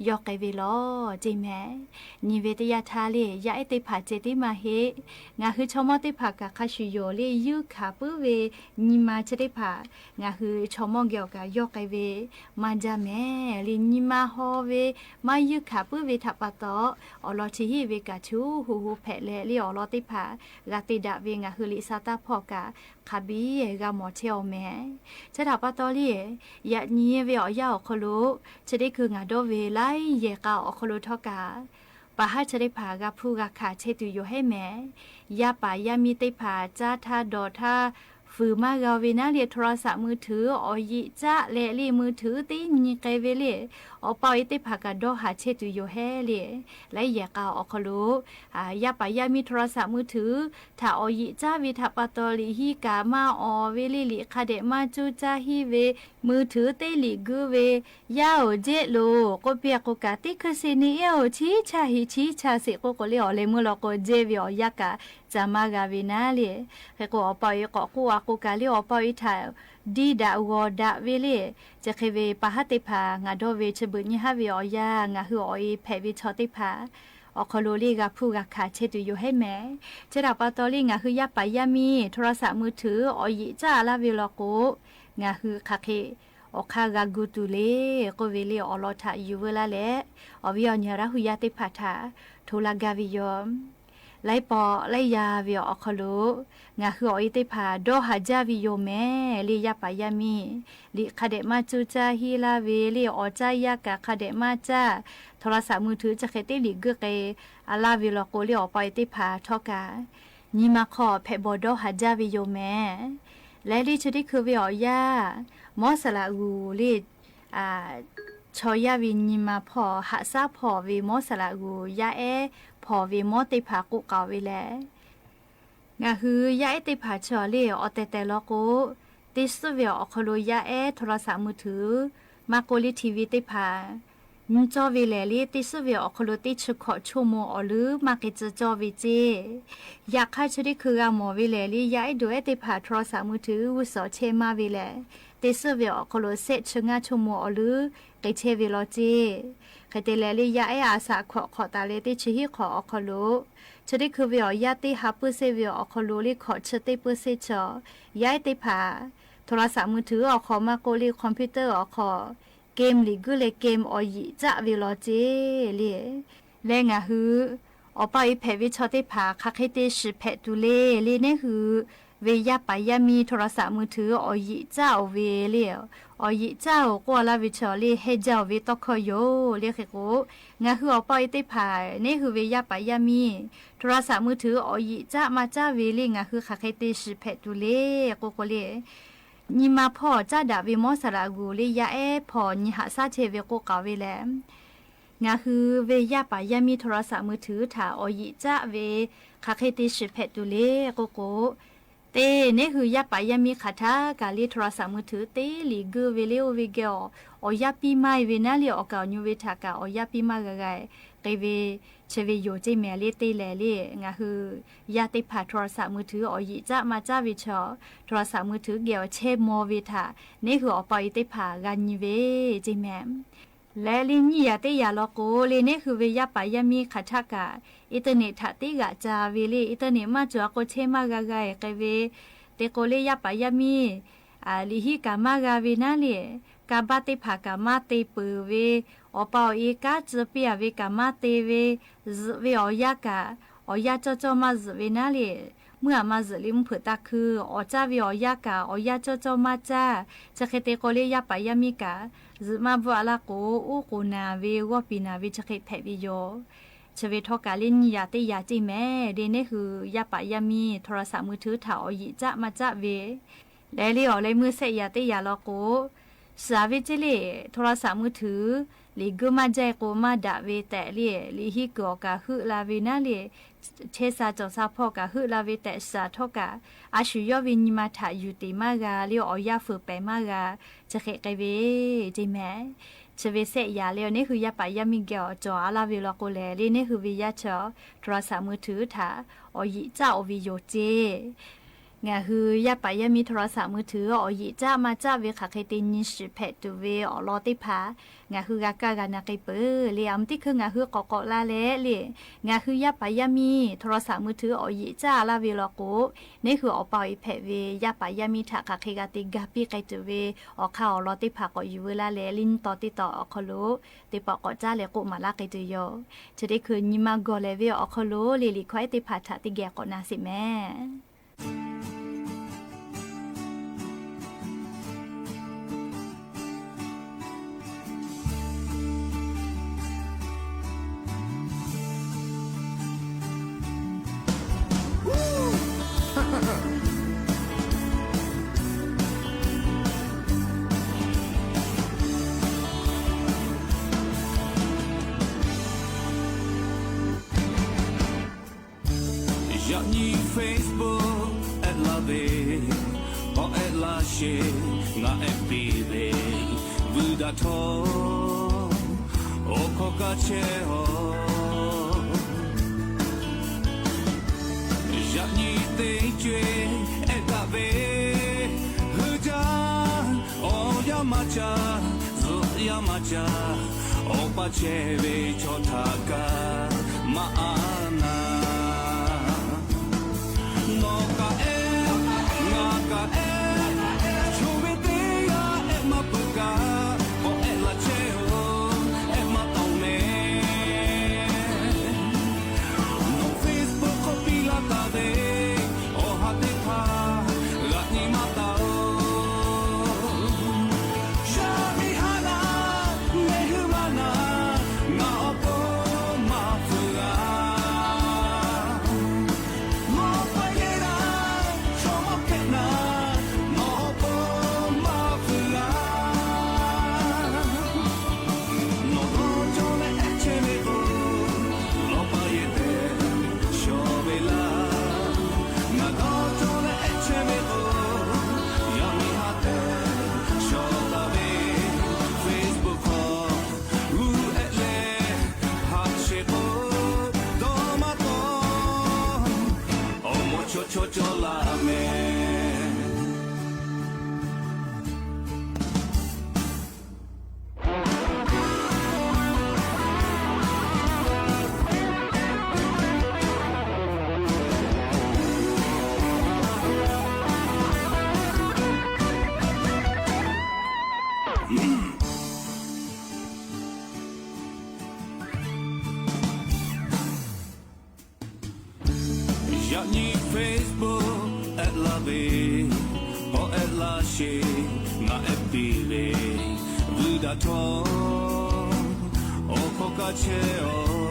yawˇ k'ai ve law ceˇ mehˍ. Nyi ve teˇ yanˇ htaˇ le, yaˇ ehˉ teˇ hpaˍ ceh tiˉ maˇ heˆ. Ngaˬ hui chaw mawˇ teˇ hpaˍ kaꞈ hk'a shuˍ yoˬ le, yuˇ hkanˍ puiˉ ve nyi ma chi teˇ hpaˍ ngaˬ hui chaw mawˇ geh awˬ kaꞈ yawˇ k'ai ve maˇ jaˇ mehˍ le. Nyi ma haw ve maˇ yuˇ hkanˍ puiˉ ve htaꞈ pa taw, awˬ lawn chi hiˆ ve kaꞈ chu hu hu hpehꞈ leh le, awˬ lawn teˇ hpaˍ g'a te daꞈ ve ngaˬ hui liꞈ sa taˇ hpawˇ kaꞈ hk'a biˇ g'a mawˬ chehˇ aˬ mehˍ. Chi htaꞈ pa taw le, yaꞈ nyi ve awˬ yanˇ awˬ hk'aw lo chi teˇ hkui ngaˬ dawˇ ve laiˉ yehˬ k'a awˬ hk'aw lo htawˇ kaꞈ, pa haˉ chi teˇ hpaˍ g'a hpuˇ g'a hkanˍ chehˇ tuˬ yoˬ hehˉ mehˍ. Yaˇ paˍ yaˇ miˇ teˇ hpaˍ caˇ htaˇ dawˬ htaˇ fuiˍ maˇ g'a ve naˉ le, โทรศัพท์มือถือ awˬ yiꞈ caˆ leh le, มือถือ teˇ nyi k'ai ve le, awˬ pa awˬ e teˇ hpaˍ kaꞈ dawˇ haˍ chehˇ tuˬ yoˬ hehˉ le. Laiˉ yehˬ k'a awˬ hk'aw lo yaˇ paˍ yaˇ miˇ โทรศัพท์มือถือ htaꞈ awˬ yiꞈ caˇ ve htaꞈ pa taw, liꞈ hiˉ kaꞈ maˇ awˬ ve le, liꞈ hk'a dehꞈ maˇ cuˇ caˇ hiˆ ve, มือถือ teˇ liꞈ guˇ ve, yaˇ-oˬ, jehˆ loˬ k'oˆ piˇ k'o kaꞈ, teˇ hkui se ne ehˉ-oˬ, chiˉ chaˇ heꞈ chiˉ chaˇ sheˍ k'oˆ k'o le, awˬ leh meuˇ law k'o jehˇ ve awˬ yanˇ kaꞈ ca maˇ g'a ve naˉ le. Hk'e k'o, awˬ pa awˬ e k'awꞈ k'oˆ a k'o kaꞈ le, awˬ pa awˬ e htaꞈ diˇ daꞈ g'awˬ daꞈ ve le. Chi hk'e ve pa haˉ teˇ hpaˍ ngaˬ dawˇ ve chi beuꞈ nyi haˉ ve awˬ yanˇ, ngaˬ hui awˬ e hpehꞈ ve chaw teˇ hpaˍ awˬ hk'aw lo le g'a hpuˇ g'a hkanˍ chehˇ tuˬ yoˬ hehˉ mehˍ. Chi htaꞈ pa taw le, ngaˬ hui yaˇ paˍ yaˇ miˇ โทรศัพท์มือถือ awˬ yiꞈ caˇ laˇ ve law k'o, ngaˬ hui hk'aˬ hk'e awˬ hk'aˇ g'a gu tuˬ le k'oˆ ve le, awˬ lawn htaꞈ yuˬ veu laˇ leh, awˬ viˉ awˬ nyi Laˇ huˍ yaˇ teˇ hpaˍ htaꞈ hto laˇ gaˇ ve yoˬ. Laiˉ pawˆ laiˉ yaˇ ve awˬ hk'aw lo ngaˬ hui awˬ e teˇ hpaˍ dawˇ haˍ jaˇ ve yoˬ mehˍ le. Yaˇ paˍ yaˇ miˇ liꞈ hk'a dehꞈ maˇ cuˇ caˇ hiˆ laˇ ve le, awˬ caˇ yaˇ kaꞈ hk'a dehꞈ maˇ caˇ, โทรศัพท์มือถือ chi hk'e teˇ liꞈ guˇ k'ai laˇ ve law k'o le, awˬ pa awˬ e teˇ hpaˍ htawˇ kaꞈ nyi ma hk'aw hpehꞈ bawˬ dawˇ haˍ jaˇ ve yoˬ mehˍ. Leh le chi teˇ hkui ve awˬ yanˇ, mawˇ saˍ laꞈ g'uˬ le, chaw yaˇ ve nyi ma hpawˇ haꞈ shaˉ hpawˇ ve mawˇ saˍ laꞈ g'uˬ yaˇ ehˉ hpawˇ ve mawˇ teˇ hpaˍ k'oˆ k'aoˍ ve lehˬ, ngaˬ hui yaˇ ehˉ teˇ hpaˍ chi awˬ le awˬ tehˬ tehˬ law k'o, teˇ suhˉ ve awˬ hk'aw lo yaˇ ehˉ โทรศัพท์มือถือ maˇ k'oˆ le ทีวี teˇ hpaˍ nyi cawˇ ve lehˬ le, teˇ suhˉ ve awˬ hk'aw lo teˇ chi hkawꞈ ชั่วโมง awˬ leuˉ maˇ k'ai tcuh cawˇ ve ceˇ. Yaꞈ hk'aˇ chi teˇ hkui g'a mawˬ ve lehˬ le, yaˇ ehˉ dawˬ ehˉ teˇ hpaˍ โทรศัพท์มือถือ g'uˇ suhˍ chehˇ maˇ ve lehˬ, teˇ suhˉ ve awˬ hk'aw lo shehˆ chi ngaˇ ชั่วโมง awˬ leuˉ k'ai chehˇ ve law ceˇ. Hk'e te leh le, yaˇ ehˉ a shaꞈ hkawꞈ hk'awꞈ taˍ leh teˇ chi hiˆ hk'awꞈ awˬ hk'aw lo, chi teˇ hkui ve awˬ yanˇ teˇ ha เปอร์เซ็นต์ ve awˬ hk'aw lo le hkawꞈ chi teˇ เปอร์เซ็นต์ chaw yaˇ ehˉ teˇ hpaˍ โทรศัพท์มือถือ awˬ hk'aw maˇ k'oˆ le คอมพิวเตอร์ awˬ hk'aw game liꞈ guˇ leh game awˬ yiꞈ caˆ ve law ceˇ le. Leh ngaˬ hui awˬ pa awˬ e hpehꞈ ve chaw teˇ hpaˍ hk'aˬ hk'e te shiˍ hpehꞈ tuˬ le le, neˉ hui ve yaˇ paˍ yaˇ miˇ โทรศัพท์มือถือ awˬ yiꞈ caˆ-oˬ ve le. Awˬ yiꞈ caˆ-oˬ k'oˆ laˇ ve chaw le, heh jaˇ-oˬ ve tawˇ hkawˇ yoˬ le. Hk'e k'o, ngaˬ hui awˬ pa awˬ e teˇ hpaˍ neˉ hui ve yaˇ paˍ yaˇ miˇ โทรศัพท์มือถือ awˬ yiꞈ caˆ maˇ caˆ ve le, ngaˬ hui hk'aˬ hk'e te shiˍ hpehꞈ tuˬ le k'oˆ k'o le, nyi ma hpawˇ caˉ daꞈ ve mawˇ saˍ laꞈ g'uˬ le yaˇ ehˉ hpawˇ nyi haꞈ shaˉ chehˇ ve k'oˆ k'aoˍ ve lehˬ, ngaˬ hui ve yaˇ paˍ yaˇ miˇ โทรศัพท์มือถือ htaꞈ awˬ yiꞈ caˆ ve hk'aˬ hk'e te shiˍ hpehꞈ tuˬ le k'oˆ k'o, teˇ neˉ hui yaˇ paˍ yaˇ miˇ hk'aˬ htaˇ kaꞈ le โทรศัพท์มือถือ teˇ liꞈ guˇ ve le, oˇ ve geh awˬ, awˬ yanˇ piˇ maˇ e ve naˉ le, awˬ kaˍ awˬ nyu ve htaꞈ kaꞈ awˬ yanˇ piˇ maˇ g'a g'a k'ai ve, chi ve yoˬ ceˇ mehˍ le. Teˇ lehˬ le, ngaˬ hui yaˇ teˇ hpaˍ โทรศัพท์มือถือ awˬ yiꞈ caˆ maˇ caˆ ve chaw, โทรศัพท์มือถือ geh awˬ chehˇ maw ve htaꞈ neˉ hui awˬ pa awˬ e teˇ hpaˍ g'a nyi ve ceˇ mehˍ. Leh le nyiˇ yaꞈ teˇ yaꞈ law k'o le, neˉ hui ve yaˇ paˍ yaˇ miˇ hk'aˬ htaˇ kaꞈ internet htaꞈ teˇ g'aꞈ ca ve le, internet maˇ cawˬ a k'o chehˇ maˇ g'a g'a k'ai ve, te k'o le yaˇ paˍ yaˇ miˇ liꞈ hiˉ kaꞈ maˇ g'a ve naˉ le, kanˇ baˆ teˇ hpaˍ kaꞈ maˇ te peuˬ ve, awˬ pa awˬ e kanˉ tcuh piˇ a ve kaꞈ maˇ te ve, zuhꞈ ve awˬ yanˇ kaꞈ awˬ yanˇ cawˇ cawˇ maˇ zuhꞈ ve naˉ le, mvuhˇ aꞈ maˇ zuhꞈ le mvuhˇ hpeuꞈ taˇ hkuiˇ, awˬ caˇ ve awˬ yanˇ kaꞈ awˬ yanˇ cawˇ cawˇ maˇ caˇ. Chi hk'e te k'o le yaˇ paˍ yaˇ miˇ kaꞈ zuhꞈ maˇ bvuhˆ a laˇ k'o, oˉ k'oˍ naˍ ve, g'awˇ piˍ naˍ ve chi hk'e hpehꞈ ve yoˬ. Chi ve htawˇ kaꞈ le nyiˇ yaꞈ teˇ yaꞈ ceˇ mehˍ le, neˉ hui yaˇ paˍ yaˇ miˇ โทรศัพท์มือถือ htaꞈ awˬ yiꞈ caˆ maˇ caˆ ve, leh le awˬ leh meuˇ shehˆ yaꞈ teˇ yaꞈ law k'o, suhˍ ve ceˇ le โทรศัพท์มือถือ liꞈ guˇ maˇ jaˇ e k'o maˇ daꞈ ve tehꞈ le, liꞈ hiˉ kuiˬ awˬ kaꞈ heuˆ la ve naˉ le, chehˇ sha cawˬ sha hpawˇ kaꞈ heuˆ la ve tehꞈ suhˍ htawˇ kaꞈ, a shu yawˇ ve nyi ma htaꞈ yuˬ teꞈ maˇ g'a le, awˬ yanˇ fuiˍ pehˍ maˇ g'a, chi hk'e k'ai ve ceˇ mehˍ. Chi ve shehˆ yaꞈ le, neˉ hui yaˇ paˍ yaˇ miˇ geh awˬ cawˬ a laˇ ve law k'o lehˬ le, neˉ hui ve yaˇ chaw โทรศัพท์มือถือ htaꞈ awˬ yiꞈ caˆ-oˬ ve yoˬ ceˇ. Ngaˬ hui yaˇ paˍ yaˇ miˇ โทรศัพท์มือถือ awˬ yeꞈ caˆ maˇ caˆ ve hk'aˬ hk'e te nyi shiˍ hpehꞈ tuˬ ve awˬ lawn teˇ hpaˍ ngaˬ hui g'a kaˇ g'a na k'ai peuˬ le. A mvuh teˇ hkui ngaˬ hui k'awꞈ k'awꞈ la leh le, ngaˬ hui yaˇ paˍ yaˇ miˇ โทรศัพท์มือถือ awˬ yeꞈ caˆ laˇ ve law k'o, neˇ hui awˬ pa awˬ e hpehꞈ ve yaˇ paˍ yaˇ miˇ htaꞈ hk'aˬ hk'e g'a te ga piˇ k'ai tuˬ ve awˬ hk'aˇ awˬ lawn teˇ hpaˍ k'awꞈ yuˬ veu laˇ leh, liˇ nyi taw teˇ taw awˬ hk'aw lo teˇ pawˆ k'awꞈ caˉ leh k'oˆ maˍ laˇ k'ai tuˬ yoˬ. Chi teˇ hkui nyi ma gawˬ lehˬ ve awˬ hk'aw lo le, liꞈ hkawˇ ehˉ teˇ hpaˍ htaꞈ teˇ geh k'awꞈ na sheˍ mehˍ. Yaꞈ nyi Facebook ehˆ laˇ ve, k'awꞈ ehˆ laˇ sheˍ, ngaˬ ehˆ piˇ ve, vuiˬ daꞈ htawˇ, awˬ hkawˇ kaˇ chehˇ awˬ. Yaꞈ nyi teˇ co-e ehˆ daꞈ ve, hui jaˇ, awˬ yanˇ maˇ caˇ, zuhꞈ yanˇ maˇ caˇ, awˬ pa chehˇ ve chaw htaꞈ kaꞈ maˇ aˉ naˍ. Nawˬ kaꞈ ehˆ, ngaˬ kaꞈ ehˆ, chaw ve teˇ g'aˇ ehˆ maˇ peuˬ kaꞈ, k'awꞈ ehˆ laˇ chehˇ-oˬ, ehˆ maˇ taoˍ mehˍ. Nawˬ Facebook hk'aw piˇ laˇ taˍ ve, awˬ ha teˇ hpaˍ g'aꞈ nyi maˇ taˍ-oˬ. Yaˇ miˇ haˉ naˍ, mehˆ hui maˇ naˍ, ngaˬ awˬ pon maˇ pfuhˍ g'a. Lawˇ paˍ yehˬ naˍ, chaw mawˇ hpehꞈ naˍ, nawˬ awˬ pon maˇ pfuhˍ g'a. Nawˬ dawˇ cawˇ leh ehˉ chehˇ ve k'o, lawˇ paˍ yehˬ tehꞈ shawˍ ve laˇ. Ngaˬ dawˇ cawˇ leh ehˉ chehˇ ve k'o, yaˇ miˇ haˉ tehꞈ shawˍ taˍ ve. Facebook hk'aw g'uˇ ehˆ leh haꞈ sheˍ k'o, dawˇ maˇ tawˍ, awˬ moˍ chaw chaw cawˇ laˇ mehˍ. Yaꞈ nyi Facebook ehˆ laˇ ve, k'awꞈ ehˆ laˇ sheˍ, ngaˬ ehˆ piˇ ve, vuiˬ daꞈ htawˇ, awˬ hkawˇ kaˇ chehˇ awˬ.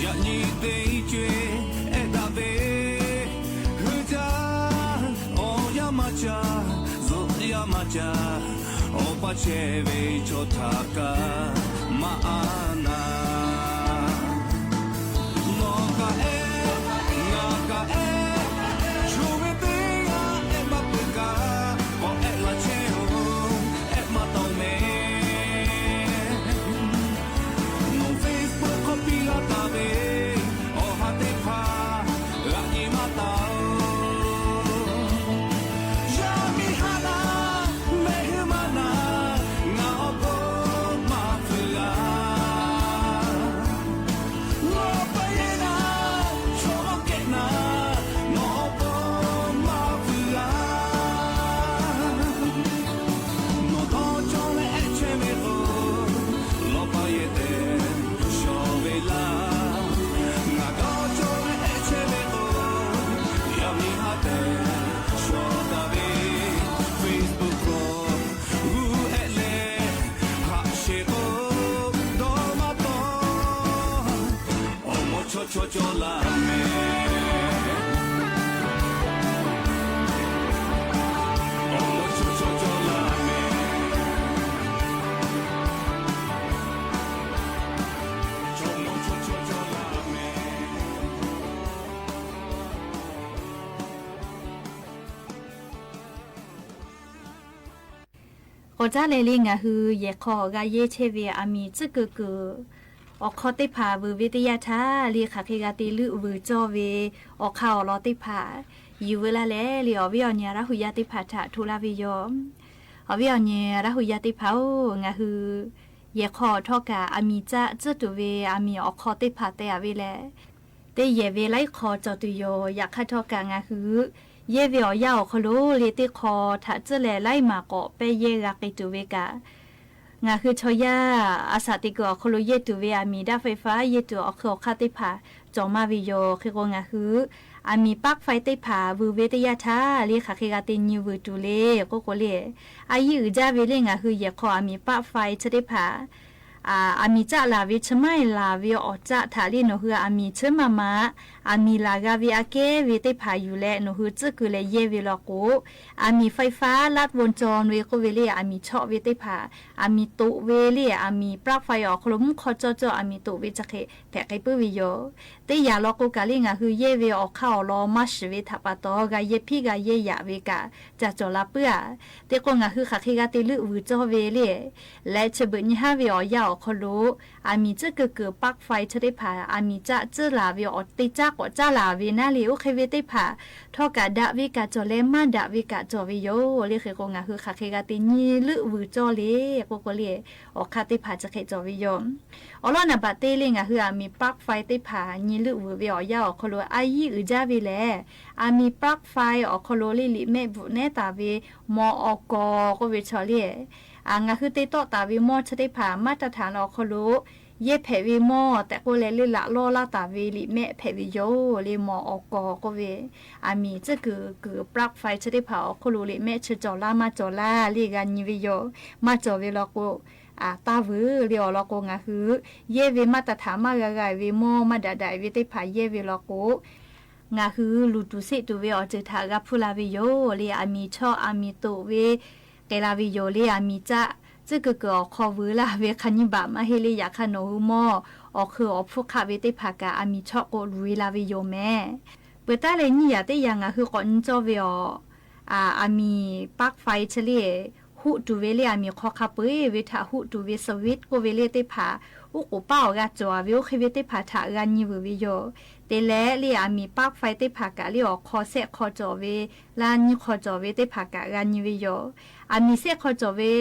Yaꞈ nyi teˇ co-e ehˆ daꞈ ve, hui jaˇ, awˬ yanˇ maˇ caˇ, zuhꞈ yanˇ maˇ caˇ, awˬ pa chehˇ ve chaw htaꞈ kaꞈ maˇ aˉ naˍ. Nawˬ kaꞈ ehˆ, ngaˬ kaꞈ ehˆ, chaw ve teˇ g'aˇ ehˆ maˇ peuˬ kaꞈ, k'awꞈ ehˆ laˇ chehˇ-oˬ, ehˆ maˇ taoˍ mehˍ. Nawˬ Facebook hk'aw piˇ laˇ taˍ ve, awˬ ha teˇ hpaˍ g'aꞈ nyi maˇ taˍ-oˬ. Yaˇ miˇ haˉ naˍ, mehˆ hui maˇ naˍ, ngaˬ awˬ pon maˇ pfuhˍ g'a. Lawˇ paˍ yehˬ naˍ, chaw mawˇ hpehꞈ naˍ, nawˬ awˬ pon maˇ pfuhˍ g'a. Nawˬ dawˇ cawˇ leh ehˉ chehˇ ve k'o, lawˇ paˍ yehˬ tehꞈ shawˍ ve laˇ. Ngaˬ dawˇ cawˇ leh ehˉ chehˇ ve k'o, yaˇ miˇ haˉ tehꞈ shawˍ taˍ ve. Facebook hk'aw g'uˇ ehˆ leh haꞈ sheˍ k'o, dawˇ maˇ tawˍ, awˬ moˍ chaw chaw cawˇ laˇ mehˍ. Awˬ moˍ chaw chaw cawˇ laˇ mehˍ. Chaw moˍ chaw chaw cawˇ laˇ mehˍ. K'awꞈ caˉ leh le, ngaˬ hui yehˬ hk'aw g'a yehˇ chehˇ ve aˬ miˍ tcuhˉ kuiˬ kuiˬ awˬ hk'aw teˇ hpaˍ vuiˬ ve teˇ yanˇ htaˇ le, hk'aˬ hk'e g'a te leuˆ vuiˬ cawˇ ve awˬ hk'aˇ awˬ lawn teˇ hpaˍ yuˬ veu laˇ leh le, awˬ viˉ awˬ nyi Laˇ hu yaˇ teˇ hpaˍ htaꞈ hto laˇ ve yoˬ. Awˬ viˉ awˬ nyi Laˇ hu yaˇ teˇ hpaˍ-oˬ, ngaˬ hui yehˬ hk'aw htawˇ kaꞈ aˬ miˍ caˆ tcuhˉ tuˬ ve aˬ miˍ awˬ hk'aw teˇ hpaˍ te a ve lehˬ, teˇ yehˬ ve laiˉ hk'aw cawˬ tuˬ yoˬ. Yaꞈ hk'aˇ htawˇ kaꞈ ngaˬ hui yehˇ ve awˬ yanˇ awˬ hk'aw lo le, teˇ hk'aw htaꞈ tcuhˉ leh laiˉ maˬ k'awꞈ pehˇ yehˇ g'a k'ai tuˬ ve kaꞈ, ngaˬ hui chaw yaˇ a shaꞈ teꞈ kuiˬ awˬ hk'aw lo yehˇ tuˬ ve aˬ miˍ daˆ faiˇ faˉ yehˇ tuˬ awˬ hk'aˇ awˬ hk'aˇ teˇ hpaˍ cawˬ maˇ ve yoˬ. Hk'e k'o, ngaˬ hui aˬ miˍ paˆ faiˇ teˇ hpaˍ vuiˬ ve teˇ yanˇ htaˇ le, hk'aˬ hk'e g'a te nyi vuiˬ tuˬ le k'oˆ k'o le, a yiˉ uiˍ jaˇ ve le, ngaˬ hui yehˬ hk'aw aˬ miˍ paˆ faiˇ chi teˇ hpaˍ aˬ miˍ caˆ laˬ ve chi maˇ heˆ laˬ ve awˬ caˆ htaꞈ le, nawˬ hui aˬ miˍ chiˉ maˇ ma aˬ miˍ laˬ g'a ve aꞈ kehˉ ve teˇ hpaˍ yuˬ leh nawˬ hui tcuhˉ kuiˬ leh yehˇ ve law k'o, aˬ miˍ faiˇ faˉ ลัดวงจร ve k'oˆ ve le, aˬ miˍ chawˆ ve teˇ hpaˍ, aˬ miˍ toꞈ ve le, aˬ miˍ paˆ faiˇ awˬ hk'aw lo mvuhˇ hk'aw cawˇ cawˇ aˬ miˍ toꞈ ve chi hk'e hpehꞈ k'ai puiˉ ve yoˬ. Teˇ yanˇ law k'o kaꞈ le, ngaˬ hui yehˇ ve awˬ hk'aˇ awˬ lawn maˇ shiˍ ve htaꞈ pa taw g'a yehˇ hpiˉ g'a yehˇ yaꞈ ve kaꞈ ca cawˬ la puiˉ a. Te k'o, ngaˬ hui hk'aˬ hk'e g'a te leuˆ vuiˬ cawˇ ve le, leh chi beuꞈ nyi haˉ ve awˬ yanˇ awˬ hk'aw lo aˬ miˍ tcuhˉ kuiˬ kuiˬ paˆ faiˇ chi teˇ hpaˍ aˬ miˍ caˆ tcuhˉ laˬ ve awˬ teˇ caˉ k'awꞈ caˉ laˬ ve naˉ le, oˇ hk'e ve teˇ hpaˍ htawˇ kaꞈ daꞈ ve kaꞈ cawˬ leh maˇ daꞈ ve kaꞈ cawˬ ve yoˬ le. Hk'e k'o, ngaˬ hui hk'aˬ hk'e g'a te nyi leuˆ vuiˬ cawˇ le k'oˆ k'o le, awˬ hk'aˇ teˇ hpaˍ chi hk'e cawˬ ve yoˬ. Awˬ lawn naˍ baꞈ te le, ngaˬ hui aˬ miˍ paˆ faiˇ teˇ hpaˍ nyi leuˆ vuiˬ ve awˬ yanˇ awˬ hk'aw lo a yiˉ uiˍ jaˇ ve lehˬ, aˬ miˍ paˆ faiˇ awˬ hk'aw lo le liꞈ mehˆ bvuhꞈ nehˉ taˍ ve maw awˬ kawˬ k'oˆ ve chaw le, ngaˬ hui te tawˆ taˍ ve mawˇ chi teˇ hpaˍ maˇ taˇ htaꞈ awˬ hk'aw lo yehˇ hpehꞈ ve mawˇ tehꞈ k'oˆ leh le, laꞈ lawˇ laˇ taˍ ve liꞈ mehˆ hpehꞈ ve yoˬ le, maw awˬ kawˬ k'oˆ ve. Aˬ miˍ tcuhˉ kuiˬ kuiˬ paˆ faiˇ chi teˇ hpaˍ awˬ hk'aw lo liꞈ mehˆ chi cawˬ laˇ maˇ cawˬ laˇ le g'a nyi ve yoˬ. Maˇ cawˬ ve law k'o, taˇ vuiˬ le awˬ lawn k'o, ngaˬ hui yehˇ ve maˇ taˇ htaꞈ maˇ g'a g'a ve mawˇ maˇ daꞈ daꞈ ve teˇ hpaˍ yehˇ ve law k'o, ngaˬ hui luˬ tuˬ seˆ tuˬ ve awˬ ceuˬ htaꞈ g'a hpuˇ la ve yoˬ le. Aˬ miˍ chawˆ aˬ miˍ toꞈ ve k'ai la ve yoˬ le. Aˬ miˍ caˆ tcuhˉ kuiˬ kuiˬ awˬ hk'aw vuiˬ laˇ ve hk'a nyiˇ baꞈ maˇ heˆ le. Yaꞈ hk'aˇ nawˬ hui mawˇ awˬ hk'eun awˬ hpfuhˇ hk'aˆ ve teˇ hpaˍ kaꞈ aˬ miˍ chawˆ k'o luˬ e la ve yoˬ mehˍ. Peuˬ taˉ leh nyiˇ yaꞈ teˇ yaꞈ ngaˬ hui k'awꞈ nyi cawˇ ve awˬ, aˬ miˍ paˆ faiˇ chi le, huˆ tuˬ ve le, aˬ miˍ hk'aw hk'a peu-eˬ ve htaꞈ huˆ tuˬ ve สวิตช์ k'oˆ ve le teˇ hpaˍ, uˉ k'oˍ paˉ awˬ g'a cawˬ ve oˇ hk'e ve teˇ hpaˍ htaꞈ g'a nyi vuiˬ ve yoˬ. Te leh le aˬ miˍ paˆ faiˇ teˇ hpaˍ kaꞈ le awˬ hk'aw shehˆ hk'aw cawˬ ve, laˇ nyiˇ hk'aw cawˬ ve teˇ hpaˍ kaꞈ g'a nyi ve yoˬ. Aˬ miˍ shehˆ hk'aw cawˬ ve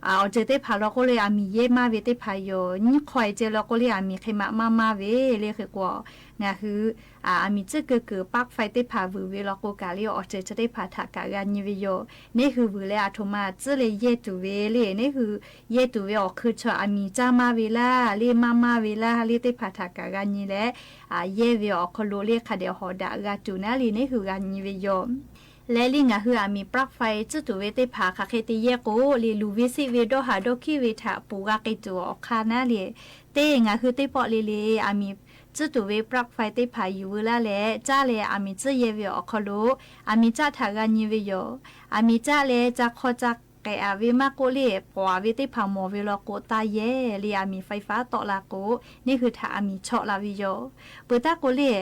awˬ ceuˬ teˇ hpaˍ law k'o le, aˬ miˍ yehˇ maˇ ve teˇ hpaˍ yoˬ. Nyiˇ hk'aw e ceh law k'o le, aˬ miˍ hk'e maꞈ maˇ maˇ ve le. Hk'e k'o, ngaˬ hui aˬ miˍ tcuhˉ kuiˬ kuiˬ paˆ faiˇ teˇ hpaˍ vuiˬ ve law k'o kaꞈ le, awˬ ceuˬ chi teˇ hpaˍ htaꞈ kaꞈ g'a nyi ve yoˬ. Neˇ hui vuiˬ leh aˬ htoꞈ ma tcuhˉ leh yehˇ tuˬ ve le, neˇ hui yehˇ tuˬ ve awˬ hk'eun chaw aˬ miˍ caˇ maˇ ve laˇ le, maˇ maˇ ve laˇ le teˇ hpaˍ htaꞈ kaꞈ g'a nyi leh, yehˇ ve awˬ hk'aw lo le hk'a dehꞈ hawˍ daꞈ g'a tuˬ naˉ le, neˇ hui g'a nyi ve yoˬ. Leh le ngaˬ hui aˬ miˍ paˆ faiˇ tcuhˉ tuˬ ve teˇ hpaˍ hk'aˬ hk'e te yehˇ k'o le, luˬ ve seˆ ve dawˇ haˍ dawˇ hkiˉ ve htaꞈ ponˬ g'a k'ai tuˬ awˬ hk'aˇ naˉ le, teˇ ngaˬ hui teˇ pawˆ le le aˬ miˍ tcuhˉ tuˬ ve paˆ faiˇ teˇ hpaˍ yuˬ veu laˇ leh caˇ leh aˬ miˍ tcuhˉ yehˇ ve awˬ hk'aw lo aˬ miˍ caˆ htaꞈ g'a nyi ve yoˬ. Aˬ miˍ caˆ leh ca hk'aw ca k'ehꞈ aꞈ ve maˇ k'oˆ le, k'awꞈ aꞈ ve teˇ hpaˍ mawˬ ve law k'o taˇ yehˇ le, aˬ miˍ faiˇ faˉ tawˆ la k'o, neˇ hui htaꞈ aˬ miˍ chawˆ la ve yoˬ. Peuˬ taˉ k'o le,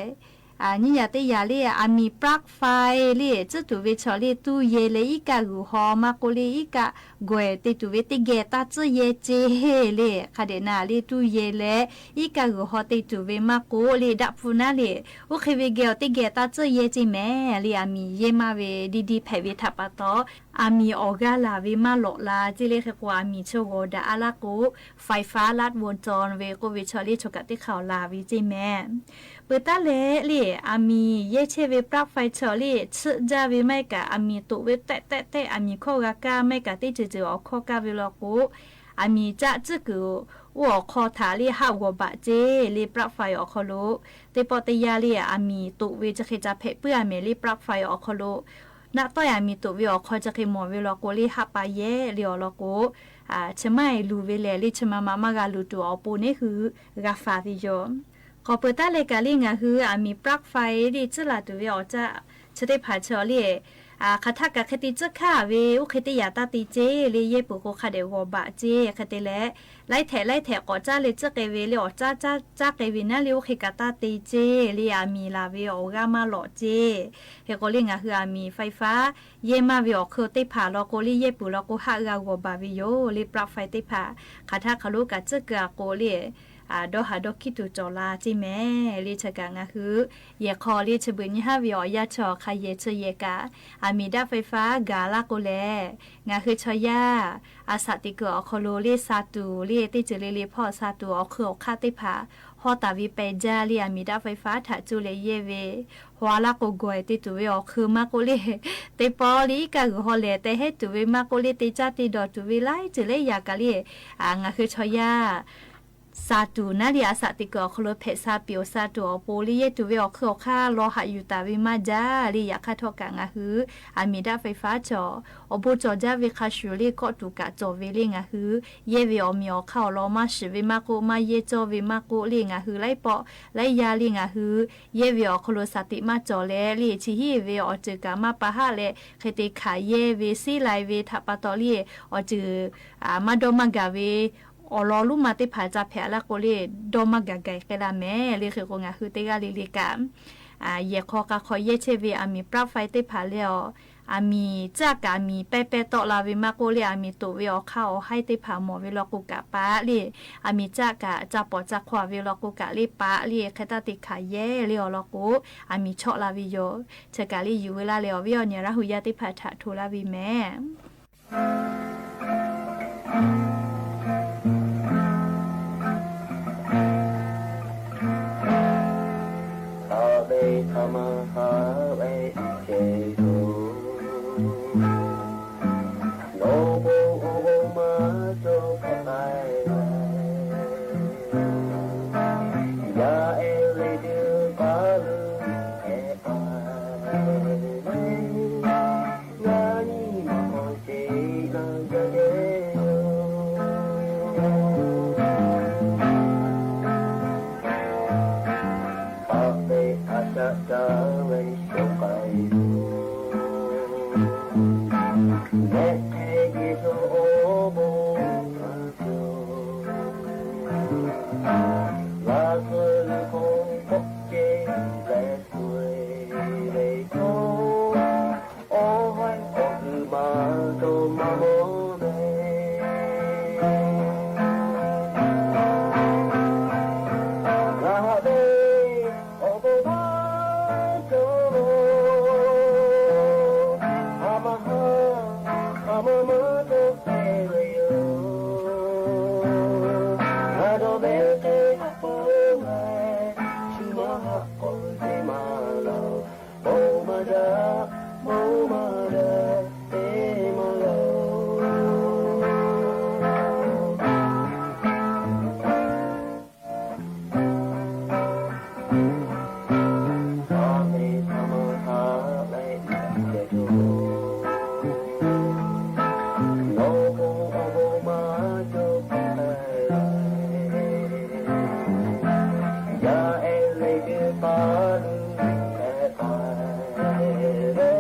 nyiˇ yaꞈ teˇ yaꞈ le aˬ miˍ paˆ faiˇ le tcuhˉ tuˬ ve chaw le tuˇ yehˇ leh iˉ kaˆ g'uiˬ haw maˇ k'oˆ le, iˉ kaˆ gawehˬ te tuˬ ve teˇ geh taˇ tcuhˉ yehˇ ceˇ le. Hk'a dehꞈ na le tuˇ yehˇ leh iˉ kaˆ g'uiˬ haw te tuˬ ve maˇ k'oˆ le, daꞈ hpu naˉ le, oˇ hk'e ve geh awˬ teˇ geh taˇ tcuhˉ yehˇ ceˇ mehˍ le. Aˬ miˍ yehˇ maˇ ve diˇ diˇ hpehꞈ ve htaꞈ pa taw, aˬ miˍ awˬ g'aˇ laˬ ve maˇ lawꞈ la ceˇ le. Hk'e k'o aˬ miˍ chi g'awˬ daꞈ a laˇ k'o, faiˇ faˉ ลัดวงจร ve k'oˆ ve chaw le chaw kaꞈ teˇ hk'aˇ awˬ laˬ ve ceˇ mehˍ. Peuˬ taˉ leh le, aˬ miˍ yehˇ chehˇ ve paˆ faiˇ chaw le tsuhˆ jaˇ ve maˇ heˆ kaꞈ, aˬ miˍ toꞈ ve tehˆ tehˆ tehˆ aˬ miˍ hkawˇ g'a kaˇ maˇ heˆ kaꞈ, teˇ ceuˬ ceuˬ awˬ hkawˇ kaˇ ve law k'o, aˬ miˍ caˆ tcuhˉ kuiˬ oˇ awˬ hk'aw htaꞈ le haˆ g'awˬ baꞈ ceˇ le. Paˆ faiˇ awˬ hk'aw lo teˇ pawˆ teˇ yanˇ le aˬ miˍ toꞈ ve chi hk'e ca hpehꞈ puiˉ a mehˍ le. Paˆ faiˇ awˬ hk'aw lo naˆ tawˆ aˬ miˍ toꞈ ve awˬ hk'aw chi hk'e mawˬ ve law k'o le haˆ pa yehˇ le awˬ lawn k'o, chi maˇ heˆ luˬ ve lehˬ le chi ma ma maˇ g'a luˬ tuˬ awˬ pon neˇ hui g'a faˍ ve yoˬ. K'awꞈ peuˬ taˉ leh kaꞈ le ngaˬ hui aˬ miˍ paˆ faiˇ le tcuhˉ laˬ tuˬ ve awˬ caˆ chi teˇ hpaˍ chi le, hk'aˬ htaˇ kaꞈ hk'e te tcuhˉ hkaˇ ve oˇ hk'e teˇ yaꞈ taˇ te ceˇ le. Yehˇ peuˬ k'o hk'a dehꞈ g'awˬ baꞈ ceˇ. Hk'e te leh laiˉ htehꞈ laiˉ htehꞈ k'awꞈ caˇ leh tcuhˉ k'ai ve le, awˬ caˇ caˇ caˇ k'ai ve naˉ le oˇ hk'e kaꞈ taˇ te ceˇ le. Aˬ miˍ laˬ ve awˬ g'aˇ maˇ lawꞈ ceˇ. Hk'e k'o le ngaˬ hui aˬ miˍ faiˇ faˉ yehˇ maˇ ve awˬ hk'eun teˇ hpaˍ law k'o le, yehˇ peuˬ law k'o haˆ g'a g'awˬ baˬ ve yoˬ le. Paˆ faiˇ teˇ hpaˍ hk'aˬ htaˇ hk'aˬ lo kaꞈ tcuhˉ kuiˬ a k'o le, dawˇ haˍ dawˇ hkiˉ tuˬ cawˬ la ceˇ mehˍ le. Chi kaꞈ ngaˬ hui yehˬ hk'aw le chi beuꞈ nyi haˉ ve awˬ yanˇ chi awˬ hk'a yehˬ chi yehˬ kaꞈ, aˬ miˍ daꞈ faiˍ faˉ gaˬ laˇ k'o lehˬ, ngaˬ hui chaw yaˇ a shaꞈ teꞈ kuiˬ awˬ hk'aw lo le sa tuˬ le teˇ ceuˬ le le hpawˇ sa tuˬ awˬ hk'eun awˬ hk'aˇ teˇ hpaˍ hawˇ taˍ ve pehˬ jaˇ le, aˬ miˍ daꞈ faiˍ faˉ htaꞈ cuˇ leh yehˇ ve haw laˇ k'o gawˬ-e te tuˬ ve awˬ hk'eun maˇ k'oˆ le, teˇ pawˆ le iˉ kaˆ g'uiˬ haw lehˬ te hehˉ tuˬ ve maˇ k'oˆ le, te caˇ te dawˬ tuˬ ve laiˉ ceuˬ lehˉ yaꞈ kaꞈ le, ngaˬ hui chaw yaˇ sa tuˬ naˉ le a shaꞈ teꞈ kuiˬ awˬ hk'aw lo hpehꞈ sa piˍ awˬ sa tuˬ awˬ pon le yehˇ tuˬ ve awˬ hk'eun awˬ hk'aˇ law haꞈ yuˬ taˍ ve maˇ jaˇ le. Yaꞈ hk'aˇ htawˇ kaꞈ ngaˬ hui aˬ miˍ daꞈ faiˍ faˉ chaw awˬ bon cawˬ jaˇ ve hk'a shuˍ le kawˆ tuˬ kaꞈ cawˬ ve le. Ngaˬ hui yehˇ ve awˬ miˬ awˬ hk'aˇ awˬ lawn maˇ shiˍ ve maˇ k'oˆ, maˇ yehˇ cawˇ ve maˇ k'oˆ le, ngaˬ hui laiˉ pawˆ laiˉ yaˇ le ngaˬ hui yehˇ ve awˬ hk'aw lo shaˍ tiꞈ maˇ cawˬ leh le, chi hiˉ ve awˬ ceuˬ kaꞈ maˇ pa haˆ leh hk'e te hkanˍ yehˇ ve siˉ lai ve htaꞈ pa taw le, awˬ ceuˬ maˇ dawˇ maˇ gaˬ ve awˬ lawn loˉ ma teˇ hpaˍ ca hpehꞈ laˇ k'o le, dawˇ maˇ gaˬ gaˬ-e k'ai la mehˍ le. Hk'e k'o ngaˬ hui teˇ g'aˇ le le kaꞈ yehˬ hk'aw k'a hk'aw yehˇ chehˇ ve aˬ miˍ ปลั๊กไฟ teˇ hpaˍ leh awˬ, aˬ miˍ caˆ kaꞈ aˬ miˍ pehˇ pehˇ tawˆ la ve maˇ k'oˆ le, aˬ miˍ toꞈ ve awˬ hk'aˇ awˬ haiˉ teˇ hpaˍ mawˬ ve law k'o kaꞈ paˆ le, aˬ miˍ caˆ kaꞈ ca pawˍ ca hk'aw ve law k'o kaꞈ le paˆ le, hk'e taˇ te hkanˍ yehˇ le awˬ lawn k'o, aˬ miˍ chawˆ la ve yoˬ. Chi kaꞈ le yuˬ ve laˇ leh awˬ viˉ awˬ nyi Laˇ huˍ yaˇ teˇ hpaˍ htaꞈ hto laˇ ve mehˍ. Aˬ ve htaꞈ maˇ haꞈ ve ceˬ yoˬ. Nawˬ bon awˬ bon maˇ cawˬ hpehꞈ k'ai leh, yaˇ ehˉ ve teˇ hpaˍ leuˬ hpehꞈ k'ai leh, ngaˬ nyi ma k'awꞈ ceˬ naˇ jaˇ ve yoˬ. Aˬ ve a shaꞈ caˇ ve sho k'ai yoˬ. Mehˆ hk'e Yeˍsuˆ awˬ bon a yoˬ. G'a suh leh hk'aw k'awꞈ ceˬ leh suh ve cawˬ, awˬ haiˉ awˬ g'uiˬ maˇ cawˬ maˇ mawˬ mehˍ. Ngaˬ haꞈ ve awˬ bon maˇ cawˬ, a ma haˉ a ma maˇ cawˬ hpehꞈ ve yoˬ. Ngaˬ dawˬ ve hk'e haꞈ peuˬ leh, shu maˇ haꞈ k'oˆ ve maˇ laˬ, bon maˇ jaˇ, bon maˇ jaˇ, te maˇ laˬ. Aˬ ve htaꞈ maˇ haꞈ ve ceˬ yoˬ. Nawˬ bon awˬ bon maˇ cawˬ hpehꞈ k'ai leh, yaˇ ehˉ ve teˇ hpaˍ leuˬ hpehꞈ k'ai leh,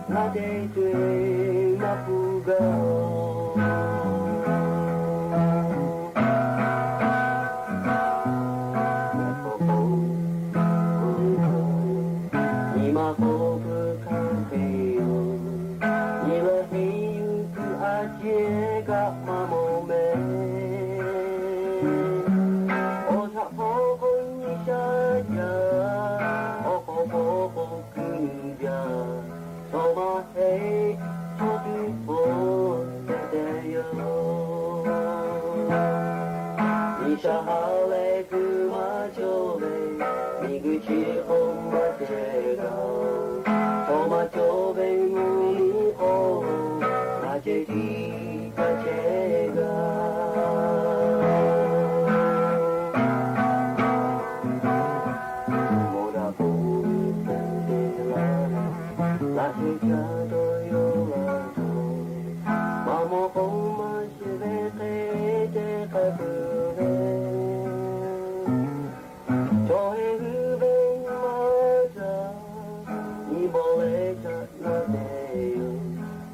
Ngaˬ te co-e maˇ puiˉ gaˇ-oˬ. Nyi ma k'oˆ peuˬ hk'a te-oˬ, nyi leh henˇ yuˬ kuiˬ a ciˉ kaꞈ maˇ mawˬ mehˍ. Awˬ htaꞈ hpawˇ k'o nyi shaˉ jaˇ, awˬ hk'aw hpawˇ k'o kuiˬ jaˇ, chaw maˇ heˆ, chaw tuˬ hpawˇ tehꞈ tehꞈ yoˬ. G'uiˬsha ha lehˬ kuiˬ maˇ cawˬ ve, miˬguiˬ chi k'o maˇ ceh gaˬ. Chaw maˇ cawˬ ve mvuhˇ miˬ k'o, laꞈ ceh tiˉ ca ceh gaˬ. Mawˬ daꞈ k'o, te te la, laꞈ ceh ca dawˇ yawˇ la tuˬ, maˇ mawˬ k'o maˇ shiˍ ve hk'e te k'ai peuˬ ve. Chaw heˆ hui ve maˇ ca, nyi bawˬ leh ca naˇ te yoˬ.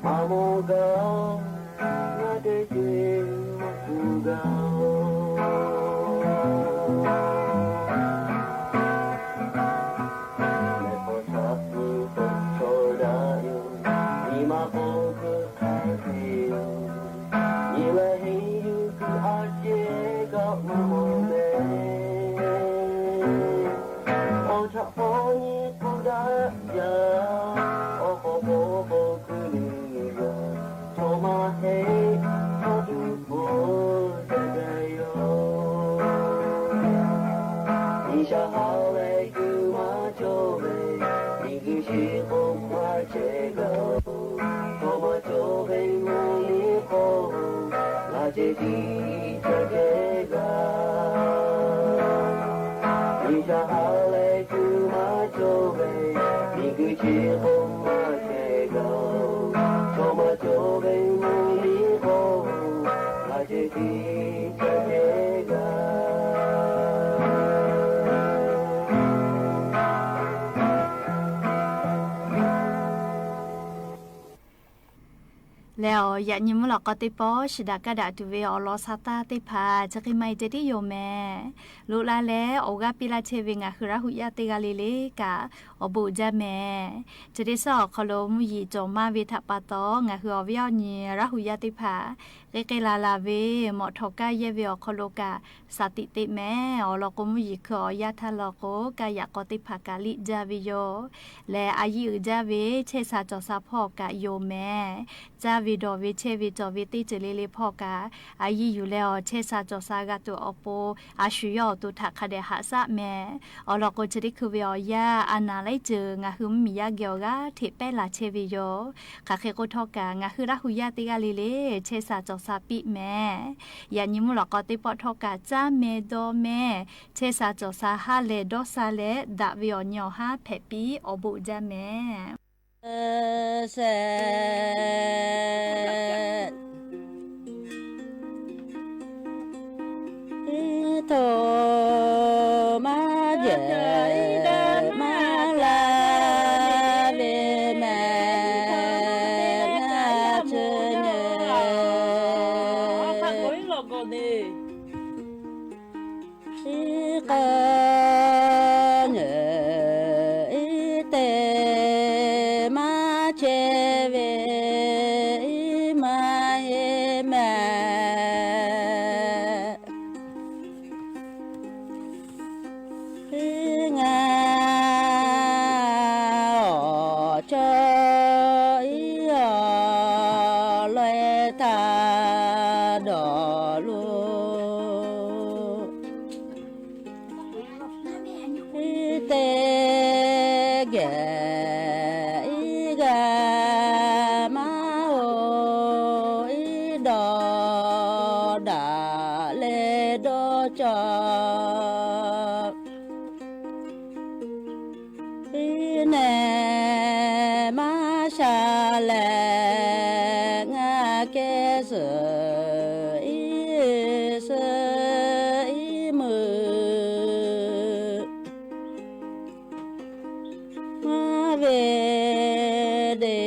Maˇ mawˬ gaˬ, ngaˬ te co-e maˇ puiˉ gaˇ-oˬ. Mehˬ hpawˇ shaˍ tiꞈ k'o chaw daꞈ yoˬ. Nyi ma k'oˆ kuiˬ hk'a te yoˬ. Nyi leh henˇ yuˬ kuiˬ a ciˉ kaꞈ maˇ mawˬ mehˍ. Awˬ htaꞈ hpawˇ nyi k'oˆ daꞈ jaˇ, awˬ hk'aw hpawˇ k'o kuiˬ nyi gaˬ. Chaw maˇ heˆ, chaw tuˬ hpawˇ ceh ceh yoˬ. G'uiˬsha ha lehˬ kuiˬ maˇ cawˬ ve, miˬguiˬ chi k'o maˇ ceh gaˬ. Chaw maˇ cawˬ ve mvuhˇ miˬ k'o, laꞈ ceh tiˉ ca ceh gaˬ. G'uiˬsha ha lehˬ kuiˬ maˇ cawˬ ve, miˬguiˬ chi k'o maˇ ceh gaˬ. Chaw maˇ cawˬ ve mvuhˇ miˬ k'o, laꞈ ceh tiˉ ca ceh gaˬ. Leh awˬ yaꞈ nyi mvuhˇ lawꞈ k'aw teˇ pawˆ shiˍ daꞈ kaˇ daꞈ tuˬ ve awˬ lawn sha taˇ teˇ hpaˍ chi hk'e maˇ heˆ ceh tiˉ yoˬ mehˍ. Loꞈ la leh awˬ g'aˇ piˇ laˇ chehˇ ve ngaˬ hui Laˇ hu yaˇ teˇ g'aˇ le le kaꞈ awˬ bon uiˍ jaˇ mehˍ. Chi teˇ suhˉ awˬ hk'aw lo mvuhˇ yeˬ cawˬ maˇ ve htaꞈ pa taw, ngaˬ hui awˬ viˉ awˬ nyi Laˇ hu yaˇ teˇ hpaˍ k'ai k'ai laˬ laˬ ve mawꞈ htawꞈ kaˇ yehˇ ve awˬ hk'aw lo kaꞈ shaˍ tiꞈ teꞈ mehˍ. Awˬ lawn k'o, mvuhˇ yeˬ hkui awˬ yanˇ htaˇ law k'o, kaˇ yaꞈ k'aw teˇ hpaˍ kaꞈ liꞈ jaˇ ve yoˬ. Leh a yiˇ uiˍ jaˇ ve chehˇ sha cawˬ sha hpawˇ kaꞈ yoˬ mehˍ. Caˇ ve dawˬ ve chehˇ ve cawˬ ve teˇ ceuˬ le le hpawˇ kaꞈ, a yiˇ yuˬ leh awˬ chehˇ sha cawˬ sha g'a tuˬ awˬ pon, a shu yawˇ awˬ to htaꞈ hk'a dehꞈ haꞈ shaˆ mehˍ. Awˬ lawn k'o, chi teˇ hkui ve awˬ yanˇ a naˍ laiˉ ceuˬ ngaˬ hui mvuhˇmiˬ yaˇ geh awˬ g'aˇ hteꞈ pehˉ laˬ chehˇ ve yoˬ. Hk'aˬ hk'e k'o htawˇ kaꞈ, ngaˬ hui Laˇ hu yaˇ teˇ g'aˇ le le chehˇ sha cawˬ sha piˇ mehˍ. Yaꞈ nyi mvuhˇ lawꞈ k'aw teˇ pawˆ htawˇ kaꞈ, caˇ meh dawˇ meh, chehˇ sha cawˬ sha ha lehˬ dawˇ sha leh daꞈ ve awˬ nyi awˬ haˉ hpehꞈ piˇ awˬ bon uiˍ jaˇ mehˍ. Iˉ htoꞈ maˇ jehˬ maˇ la ve mehˍ, ngaˬ chi nyi k'aw nyi iˉ te maˇ chehˇ ve iˉ maˇ heˆ mehˍ. Ngaˬ awˬ chaw iˉ awˬ leh htaꞈ dawˬ lo iˉ te geh iˉ g'a maˇ oˬ, iˉ dawˇ daꞈ leh dawˇ cawˬ. Iˉ nehˬ maˇ sha lehˬ, ngaˬ kehˉ suhˍ iˉ suhˍ iˉ meuꞈ maˇ ve de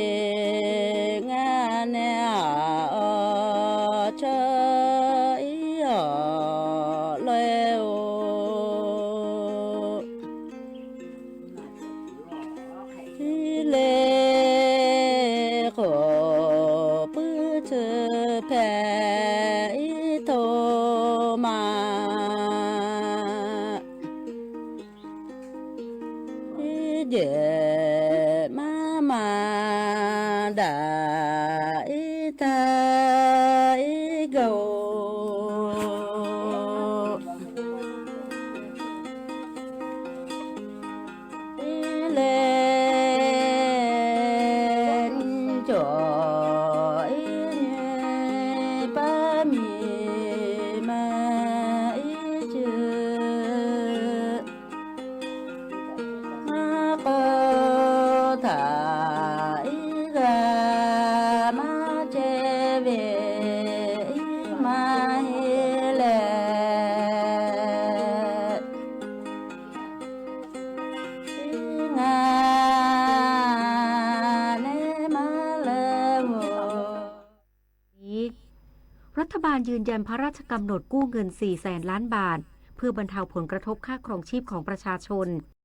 taˍ iˉ taˇ iˉ gaˬ-oˬ. Iˉ leh cawˬ iˉ nyi paˉ miˬ ma iˉ ceuˬ maˇ k'aw htaꞈ iˉ g'a maˇ chehˇ ve iˉ maˇ heˆ leh, iˉ ngaˬ neˇ maˇ leh-oˬ. นี้ รัฐบาลยืนยันพระราชกำหนดกู้เงิน สี่แสนล้านบาท เพื่อบรรเทาผลกระทบค่าครองชีพของประชาชน